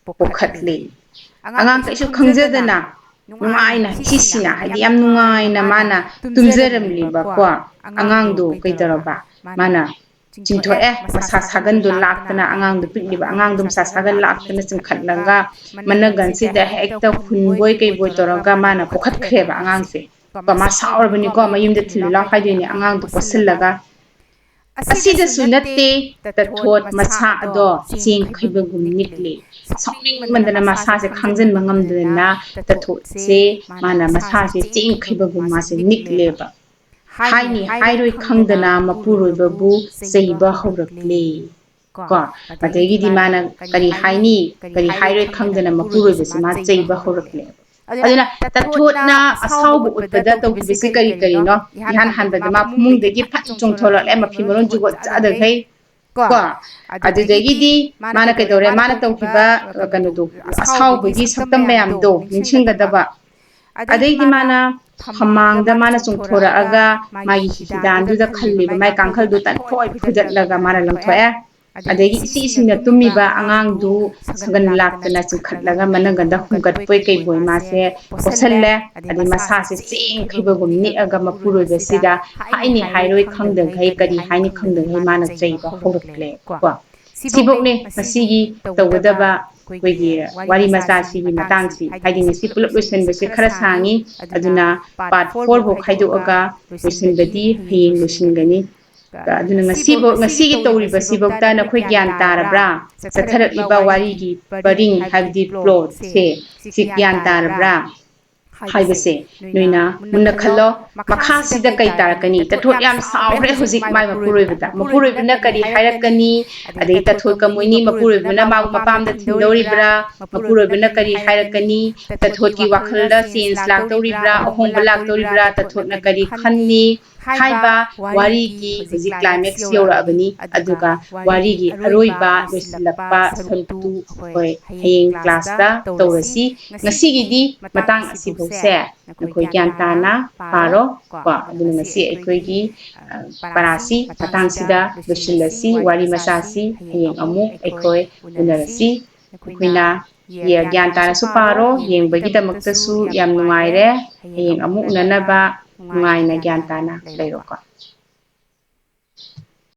ꯄꯣꯛꯈꯠꯂꯤ꯫ ꯑꯉꯥꯡ ꯀꯩꯁꯨ ꯈꯪꯖꯗꯅ ꯅꯨꯡꯉꯥꯏꯅ ꯁꯤꯁꯤꯅ ꯍꯥꯏꯗꯤ ꯌꯥꯝ ꯅꯨꯡꯉꯥꯏꯅ ꯃꯥꯅ ꯇꯨꯝꯖꯔꯝꯂꯤꯕꯀꯣ ꯑꯉꯥꯡꯗꯣ ꯀꯩꯗꯧꯔꯕ? ꯃꯥꯅ ꯆꯤꯡꯊꯣꯛꯑꯦ, ꯃꯁꯥ ꯁꯥꯒꯟꯗꯣ ꯂꯥꯛꯇꯅ ꯑꯉꯥꯡꯗꯣ, ꯄꯤꯛꯂꯤꯕ ꯑꯉꯥꯡꯗꯣ ꯃꯁꯥ ꯁꯥꯒꯟ ꯂꯥꯛꯇꯅ ꯆꯤꯡꯈꯠꯂꯒ ꯃꯅꯒꯟꯁꯤꯗ ꯍꯦꯛꯇ ꯍꯨꯟꯕꯣꯏ ꯀꯩꯕꯣꯏ ꯇꯧꯔꯒ ꯃꯥꯅ ꯄꯣꯛꯈꯠꯈ꯭ꯔꯦꯕ ꯑꯉꯥꯡꯁꯦ꯫ ꯀꯣ, ꯃꯥ ꯁꯥꯎꯔꯕꯅꯤꯀꯣ, ꯃꯌꯨꯝꯗ ꯊꯤꯜꯂꯨ ꯂꯥꯎ ꯍꯥꯏꯗꯣꯏꯅꯦ ꯑꯉꯥꯡꯗꯣ ꯀꯣꯠꯁꯤꯜꯂꯒ꯫ "ꯑꯁꯤꯗꯁꯨ ꯅꯠꯇꯦ, ꯇꯊꯣꯠ ꯃꯁꯥ ꯑꯗꯣ ꯆꯦꯡ ꯈꯩꯕꯒꯨꯝ ꯅꯤꯛꯂꯦ꯫" ꯁꯥꯎꯅꯤꯡꯃꯟꯗꯅ ꯃꯁꯥꯁꯦ ꯈꯥꯡꯖꯤꯟꯕ ꯉꯝꯗꯗꯅ ꯇꯊꯣꯠꯁꯦ, ꯃꯥꯅ ꯃꯁꯥꯁꯦ ꯆꯦꯡ ꯈꯩꯕꯒꯨꯝ ꯃꯥꯁꯦ ꯅꯤꯛꯂꯦꯕ꯫ ꯍꯥꯏꯅꯤ ꯍꯥꯏꯔꯣꯏ ꯈꯪꯗꯅ ꯃꯄꯨꯔꯣꯏꯕꯕꯨ ꯆꯩꯕ ꯍꯧꯔꯛꯂꯦ꯫ ꯀꯣ, ꯑꯗꯒꯤꯗꯤ ꯃꯥꯅ ꯀꯔꯤ ꯍꯥꯏꯅꯤ, ꯀꯔꯤ ꯍꯥꯏꯔꯣꯏ ꯈꯪꯗꯅ ꯃꯄꯨꯔꯣꯏꯕꯁꯤ ꯃꯥ ꯆꯩꯕ ꯍꯧꯔꯛꯂꯦ꯫ ꯑꯗꯨꯅ ꯇꯊꯣꯠꯅ ꯑꯁꯥꯎꯕ ꯎꯠꯄꯗ ꯇꯧꯈꯤꯕꯁꯤ ꯀꯔꯤ ꯀꯔꯤꯅꯣ? ꯏꯍꯥꯟ ꯍꯥꯟꯕꯗ ꯃꯥ ꯐꯃꯨꯡꯗꯒꯤ ꯐꯠ ꯆꯣꯡꯊꯣꯔꯛꯂꯦ, ꯃꯐꯤ ꯃꯔꯣꯟ ꯖꯨꯒꯣꯠ ꯆꯥꯗꯈꯩ꯫ ꯀꯣ, ꯑꯗꯨꯗꯒꯤꯗꯤ ꯃꯥꯅ ꯀꯩꯗꯧꯔꯦ? ꯃꯥꯅ ꯇꯧꯈꯤꯕ, ꯑ, ꯀꯩꯅꯣꯗꯣ, ꯑꯁꯥꯎꯕꯒꯤ ꯁꯛꯇꯝ ꯃꯌꯥꯝꯗꯣ ꯅꯤꯡꯁꯤꯡꯒꯗꯕ꯫ ꯑꯗꯩꯗꯤ ꯃꯥꯅ ꯐꯃꯥꯡꯗ ꯃꯥꯅ ꯆꯣꯡꯊꯣꯔꯛꯑꯒ ꯃꯥꯒꯤ ꯍꯤꯗꯥꯟꯗꯨꯗ ꯈꯜꯂꯤꯕ ꯃꯥꯏ ꯀꯥꯡꯈꯜꯗꯨ ꯇꯪꯈꯣꯏ ꯐꯨꯗꯠꯂꯒ ꯃꯥꯅ ꯂꯪꯊꯣꯛꯑꯦ꯫ ꯑꯗꯒꯤ ꯏꯁꯤ ꯏꯁꯤꯡꯅ ꯇꯨꯝꯃꯤꯕ ꯑꯉꯥꯡꯗꯨ ꯁꯒꯟ ꯂꯥꯛꯇꯅ ꯆꯤꯡꯈꯠꯂꯒ ꯃꯅꯪꯒꯟꯗ ꯍꯨꯝꯒꯠꯄꯣꯏ ꯀꯩꯕꯣꯏ ꯃꯥꯁꯦ ꯀꯣꯠꯁꯜꯂꯦ꯫ ꯑꯗꯩ ꯃꯁꯥꯁꯦ ꯆꯦꯡꯈꯤꯕꯒꯨꯝ ꯅꯤꯛꯑꯒ ꯃꯄꯨꯔꯣꯏꯕꯁꯤꯗ ꯍꯥꯏꯅꯤ ꯍꯥꯏꯔꯣꯏ ꯈꯪꯗꯈꯩ, ꯀꯔꯤ ꯍꯥꯏꯅꯤ ꯈꯪꯗꯈꯩ ꯃꯥꯅ ꯆꯩꯕ ꯍꯧꯔꯛꯂꯦ꯫ ꯀꯣ, ꯁꯤꯐꯧꯅꯦ ꯉꯁꯤꯒꯤ ꯇꯧꯒꯗꯕ ꯑꯩꯈꯣꯏꯒꯤ ꯋꯥꯔꯤ ꯃꯆꯥꯁꯤꯒꯤ ꯃꯇꯥꯡꯁꯤ, ꯍꯥꯏꯗꯤ ꯉꯁꯤ ꯄꯨꯂꯞ ꯂꯣꯏꯁꯤꯟꯕꯁꯦ ꯈꯔ ꯁꯥꯡꯉꯤ, ꯑꯗꯨꯅ part four ꯐꯥꯎ ꯈꯥꯏꯗꯣꯛꯑꯒ ꯂꯣꯏꯁꯤꯟꯕꯗꯤ ꯍꯌꯦꯡ ꯂꯣꯏꯁꯤꯟꯒꯅꯤ꯫ ꯑꯗꯨꯅ ꯉꯁꯤꯕꯨ-, ꯉꯁꯤꯒꯤ ꯇꯧꯔꯤꯕꯁꯤꯐꯧꯗ ꯅꯈꯣꯏ ꯒ꯭ꯌꯥꯟ ꯇꯥꯔꯕ꯭ꯔꯥ? ꯆꯠꯊꯔꯛꯂꯤꯕ ꯋꯥꯔꯤꯒꯤ ꯄꯔꯤꯡ, ꯍꯥꯏꯕꯗꯤ plotꯁꯦ, ꯁꯤ ꯒ꯭ꯌꯥꯟ ꯇꯥꯔꯕ꯭ꯔꯥ ꯍꯥꯏꯕꯁꯦ ꯅꯣꯏꯅ ꯃꯨꯟꯅ ꯈꯜꯂꯣ꯫ ꯃꯈꯥꯁꯤꯗ ꯀꯩ ꯇꯥꯔꯛꯀꯅꯤ? ꯇꯊꯣꯠ ꯌꯥꯝ ꯁꯥꯎꯈ꯭ꯔꯦ ꯍꯧꯖꯤꯛ ꯃꯥꯏ ꯃꯄꯨꯔꯣꯏꯕꯗ꯫ ꯃꯄꯨꯔꯣꯏꯕꯅ ꯀꯔꯤ ꯍꯥꯏꯔꯛꯀꯅꯤ? ꯑꯗꯩ ꯇꯊꯣꯠꯀ ꯃꯣꯏꯅꯤ ꯃꯄꯨꯔꯣꯏꯕꯅ ꯃꯥꯕꯨ ꯃꯄꯥꯝꯗ ꯊꯤꯟꯗꯧꯔꯤꯕ꯭ꯔꯥ? ꯃꯄꯨꯔꯣꯏꯕꯅ ꯀꯔꯤ ꯍꯥꯏꯔꯛꯀꯅꯤ? ꯇꯊꯣꯠꯀꯤ ꯋꯥꯈꯜꯗ change ꯂꯥꯛꯇꯧꯔꯤꯕ꯭ꯔꯥ? ꯑꯍꯣꯡꯕ ꯂꯥꯛꯇꯧꯔꯤꯕ꯭ꯔꯥ? ꯇꯊꯣꯠꯅ ꯀꯔꯤ ꯈꯟꯅꯤ? ꯍꯥꯏꯕ ꯋꯥꯔꯤꯒꯤ ꯍꯧꯖꯤꯛ climax ꯌꯧꯔꯛꯑꯕꯅꯤ꯫ ꯑꯗꯨꯒ ꯋꯥꯔꯤꯒꯤ ꯑꯔꯣꯏꯕ ꯂꯣꯏꯁꯤꯜꯂꯛꯄ ꯁꯔꯨꯛꯇꯨ ꯑꯩꯈꯣꯏ ꯍꯌꯦꯡ classꯇ ꯇꯧꯔꯁꯤ꯫ ꯉꯁꯤꯒꯤꯗꯤ ꯃꯇꯥꯡ ꯑꯁꯤꯐꯧꯁꯦ ꯅꯈꯣꯏ ꯒ꯭ꯌꯥꯟ ꯇꯥꯅ ꯄꯥꯔꯣ꯫ ꯀꯣ, ꯑꯗꯨꯅ ꯉꯁꯤ ꯑꯩꯈꯣꯏꯒꯤ, ꯑ, ꯄꯔꯥꯁꯤ ꯃꯇꯥꯡꯁꯤꯗ ꯂꯣꯏꯁꯤꯜꯂꯁꯤ꯫ ꯋꯥꯔꯤ ꯃꯆꯥꯁꯤ ꯍꯌꯦꯡ ꯑꯃꯨꯛ ꯑꯩꯈꯣꯏ ꯎꯅꯔꯁꯤ꯫ ꯑꯩꯈꯣꯏꯅ ꯌꯦ-, ꯒ꯭ꯌꯥꯟ ꯇꯥꯅꯁꯨ ꯄꯥꯔꯣ꯫ ꯌꯦꯡꯕꯒꯤꯗꯃꯛꯇꯁꯨ ꯌꯥꯝ ꯅꯨꯡꯉꯥꯏꯔꯦ꯫ ꯍꯌꯦꯡ ꯑꯃꯨꯛ ꯎꯅꯅꯕ ꯅꯨꯡꯉꯥꯏꯅ ꯒ꯭ꯌꯥꯟ ꯇꯥꯅ ꯂꯩꯔꯣꯀꯣ꯫